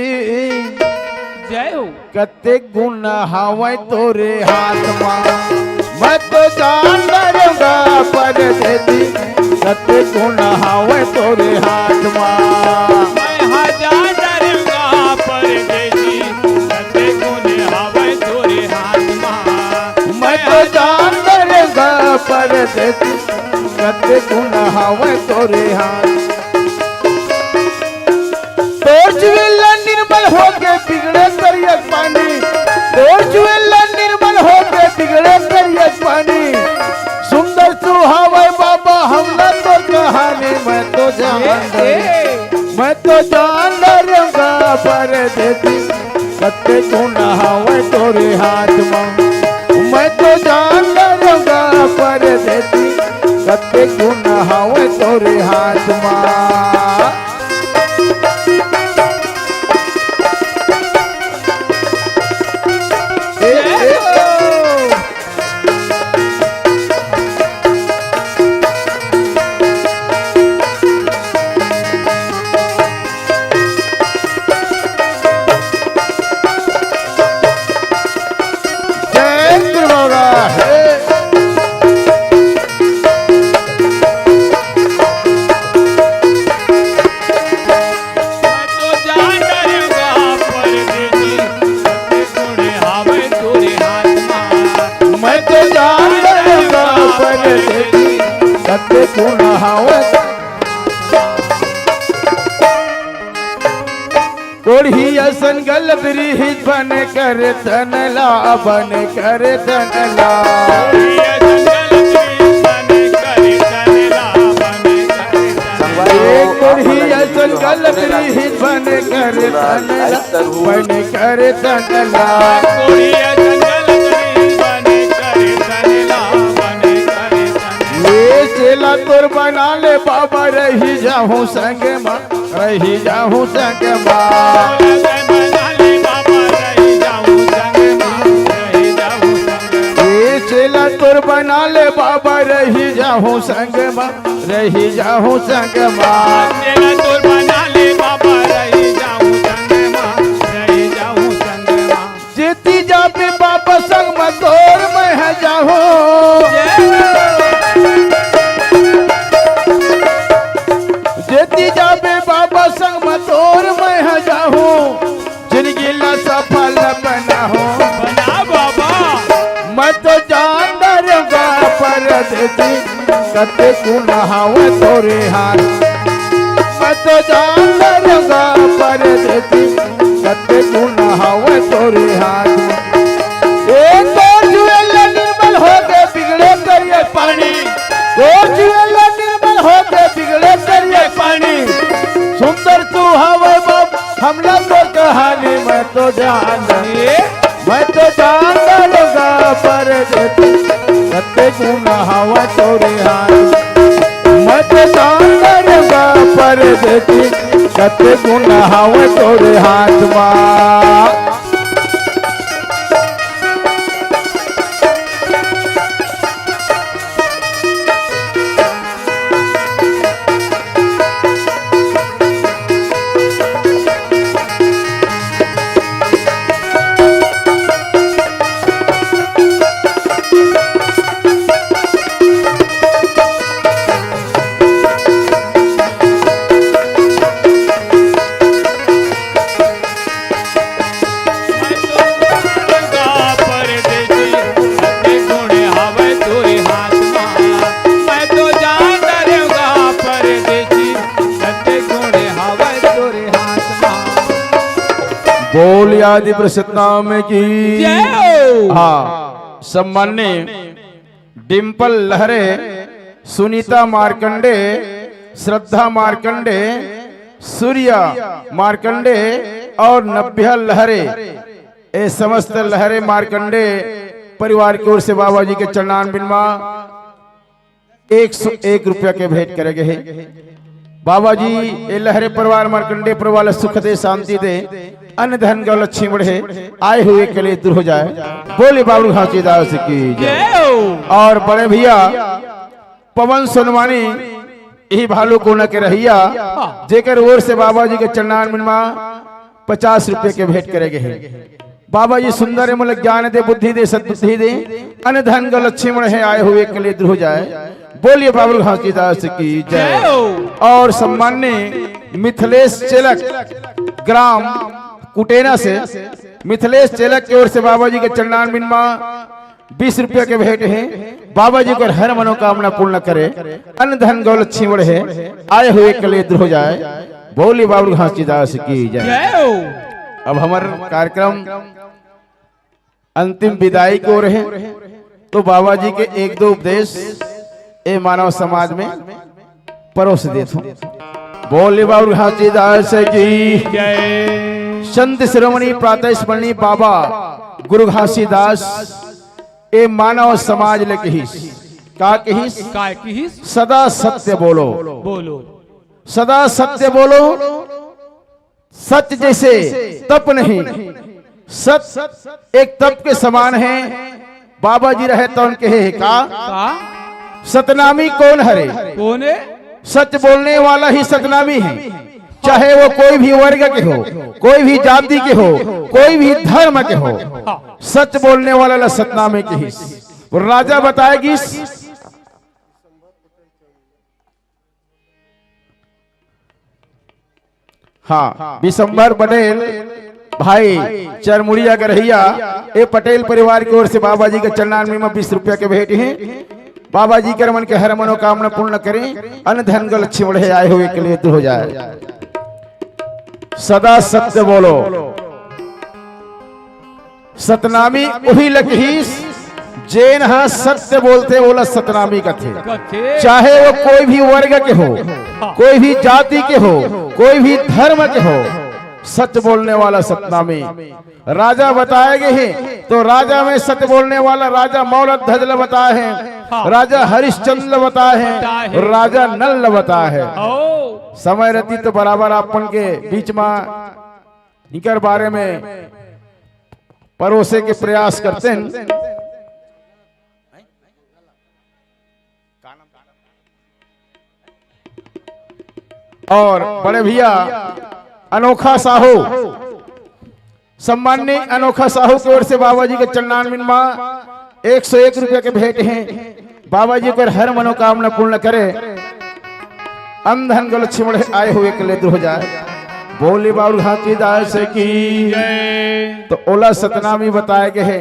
जय हो। कते गुण हावय तोरे हाथ मा, मैं तो जान डरूंगा परदेसी। कते गुण हावय तोरे हाथ मा। मैं ह जान डरूंगा परदेसी, कते गुण हावय तोरे हाथ मा। मैं तो जान डरूंगा परदेसी, कते गुण हावय तोरे हाथ। तोर जुएला निर्मल होके बिगड़े करिया पानी, तोर जुएला निर्मल होके बिगड़े करिया पानी। सुंदर सुहावय बाबा हमला तोर कहानी, मैं तो जान ए, ए। मैं तो जान डरूंगा परदेसी, कते गुण हावय तोरे हाथ मा। मैं तो जान डरूंगा परदेसी, कते गुण हावय तोरे हाथ मा। ए, ए, ओ। कते गुण हवय। कोढ़ी असन गलत रिहिस बन कर तन ला, बन कर तन ला। संगवारी हो, कोढ़ी असन गलत रिहिस बन कर तन ला, बन कर तन ला। ए चेला तोर बना ले बाबा, रही जाहूं संग मा, रही जाहूं संग मा। ए चेला तोर बना ले बाबा, रही जाहूं संग मा, रही जाहूं संग मा। जेती जाबे बाबा संग म तोर मैं ह जाहूं। जेती जाबे बाबा संग म तोर मैं ह जाहूं। जिनगी ला सफल बनाहूं। बना बाबा। मैं तो जान डरूंगा परदेसी, कते गुण हवय तोरे हाथ। मैं तो जान डरूंगा परदेसी, कते गुण हवय तोरे हाथ। ए तो जुएल निर्मल हो गे बिगड़े करिए पानी, तो जुएल निर्मल हो गे बिगड़े करिए पानी। सुंदर तू हवय बाप, हमला तो कहानी मैं तो जान, मैं तो जान डरूंगा परदेसी, कते गुण हवय तोरे हाथ। मैं तो जान डरूंगा परदेसी, कते गुण हवय तोरे हाथ मा। बोल आदि पुरुष सतनाम की। जय हो। हाँ, सम्माननीय डिंपल लहरे, सुनीता मार्कंडे, श्रद्धा मार्कंडे, सूर्या मार्कंडे और नभ्या लहरे, ये समस्त लहरे मार्कंडे परिवार की ओर से बाबा जी के चरणारविंद मा एक सौ एक रुपया के भेंट करे गे हे। बाबा जी, ये लहरे परिवार, मार्कंडे परिवार ला सुख दे, शांति दे, अन्न धन गौ लक्ष्मी बढ़े, आए हुए कलेश दूर हो जाए। बोले बाबू घासीदास की जय। जय हो। और बड़े भैया पवन सोनवानी, यही भालू कोना के रहिया, हाँ। जेकर ओर से बाबा जी के चरणारविंद मा पचास रुपये के भेंट करे गे हे। बाबा जी सुंदर हे, मोला ज्ञान दे, बुद्धि दे, सद्बुद्धि दे, अन्न धन गौ लक्ष्मी बढ़े, आए हुए कलेश दूर हो जाए। बोलिए बाबू घासीदास की जय। जय हो। और सम्माननीय मिथिलेश चेलक, ग्राम कुटेना से, मिथिलेश चेलक की ओर से बाबा जी के चरणारविंद मा बीस रुपया के भेंट हे। बाबा जी कर हर मनोकामना पूर्ण करे, अन्न धन गौ लक्ष्मी बढ़े, आए हुए कलेश दूर हो जाए। बोली बाबू घासीदास की जय। जय हो। अब हमर कार्यक्रम अंतिम विदाई की ओर हे, तो बाबा जी के एक दो उपदेश ए मानव समाज में परोस देत हूँ। बोले बाबू घासीदास की जय। संत शिरोमणि प्रातः स्मरणीय बाबा गुरु घासीदास ए मानव समाज ले कहिस। का कहिस? का कहिस? सदा सत्य बोलो। बोलो। सदा सत्य बोलो। सच जैसे तप नहीं, सच एक तप के समान है। बाबा जी रहे तो उनके हे का? का? सतनामी कौन हरे? कौन है? सच बोलने वाला ही सतनामी है, चाहे वो कोई भी वर्ग के हो, कोई भी जाति के हो, कोई भी धर्म के हो। हाँ। सच बोलने वाला ला सतनामी कहिस। राजा बताएगी। हाँ, विशंबर पटेल भाई चरमुड़िया के रहिया, ए पटेल परिवार की ओर से बाबा जी के चरणारविंद में बीस रुपया के भेंट हे। बाबा जी कर मन के हर मनोकामना पूर्ण करें, अन्न धन गो लक्ष्मी बढ़े, आए हुए कलेश दूर हो जाए। सदा सत्य बोलो। सतनामी उही ल कहिस, जेन ह सत्य बोलथे, ओला सतनामी कथे। कथे। चाहे वो कोई भी वर्ग के हो, हाँ। कोई भी जाति के हो, कोई भी धर्म के हो, सच बोलने वाला सतनामी। राजा बताए गे हे, तो राजा में सच बोलने वाला राजा मौलध्वज ल बताए हे, हाँ। राजा हरिश्चंद्र ल बताए हे, बताए हे। राजा नल ल बताए हे। ओ। समय रहती तो बराबर आप मन के बीच में इकर बारे में परोसे के प्रयास करते हैं। और बड़े भैया अनोखा साहू, सम्माननीय अनोखा साहू की ओर से बाबा जी के चरणारविंद मा एक सौ एक रुपया के भेंट हे। बाबा जी कर हर मनोकामना पूर्ण करे, अन्न धन गो लक्ष्मी बढ़े, आए हुए कलेश दूर हो जाए। बोले बाबा घासीदास की। जय। तो ओला सतनामी बताए गे हे।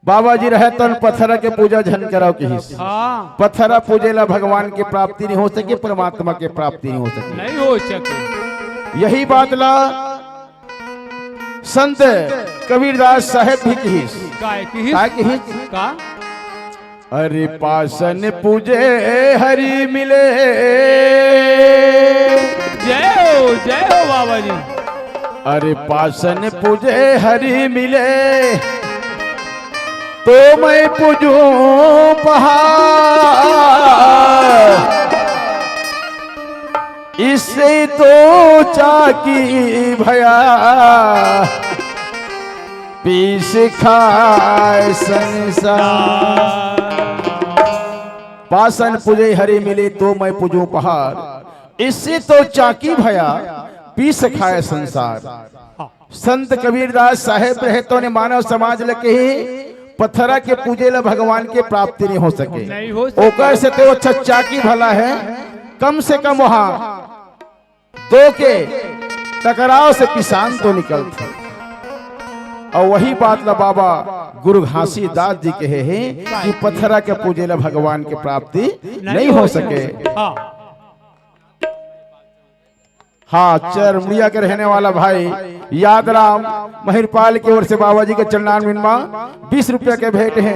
बाबा जी रहे तन पथरा के पूजा झन कराओ कहिस। हाँ। पथरा पूजे ला भगवान के प्राप्ति नहीं हो सके, परमात्मा के प्राप्ति नहीं हो सके। नहीं हो सके। यही बात ला संत कबीरदास साहेब भी कहिस। काय कहिस? काय कहिस? का? अरे पासन पूजे हरि मिले। जय हो, जय हो बाबा जी। अरे पासन पूजे हरि मिले, तो मैं पूजूं पहाड़। इससे तो चाकी भया, पीस खाए संसार। पासन पूजे हरि मिले, तो मैं पूजूं पहाड़। इससे तो चाकी भया, पीस खाए संसार। संत कबीरदास साहेब रहे तो ने मानव समाज ल कही, पथरा के पूजे ला भगवान के प्राप्ति नहीं हो सके। नहीं हो सके। ओकर से तो अच्छा चाकी भला हे, कम से कम वहाँ दो के टकराव से पिसान तो निकलथे। और वही बात ला बाबा गुरु घासीदास जी कहे हे कि पथरा के पूजे ला भगवान के प्राप्ति नहीं हो सके। हाँ। हाँ, चरमुड़िया के रहने वाला भाई यादराम महिरपाल की ओर से बाबा जी के चरणारविंद मा बीस रुपया के भेंट हे।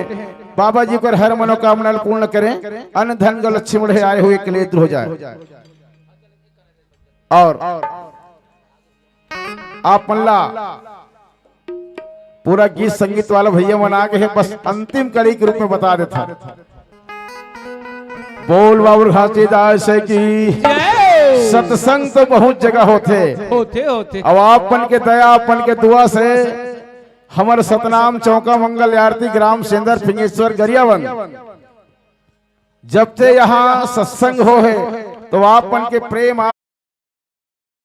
बाबा जी कर हर मनोकामना ल पूर्ण करें, अन्न धन गो लक्ष्मी बढ़े, आए हुए कलेश दूर हो जाए। और आप मन ला पूरा गीत संगीत वाला भैया मन आ गे हे, बस अंतिम कड़ी के रूप में बता देथन। बोल बाबा घासीदास की। जय। सत्संग तो बहुत जगह होथे। होथे, होथे। अब आप मन के दया, आप मन के दुआ से हमर सतनाम चौका मंगल आरती ग्राम सेंदर फिंगेश्वर गरियाबंद, जब से यहाँ सत्संग हो हे, तो आप मन के प्रेम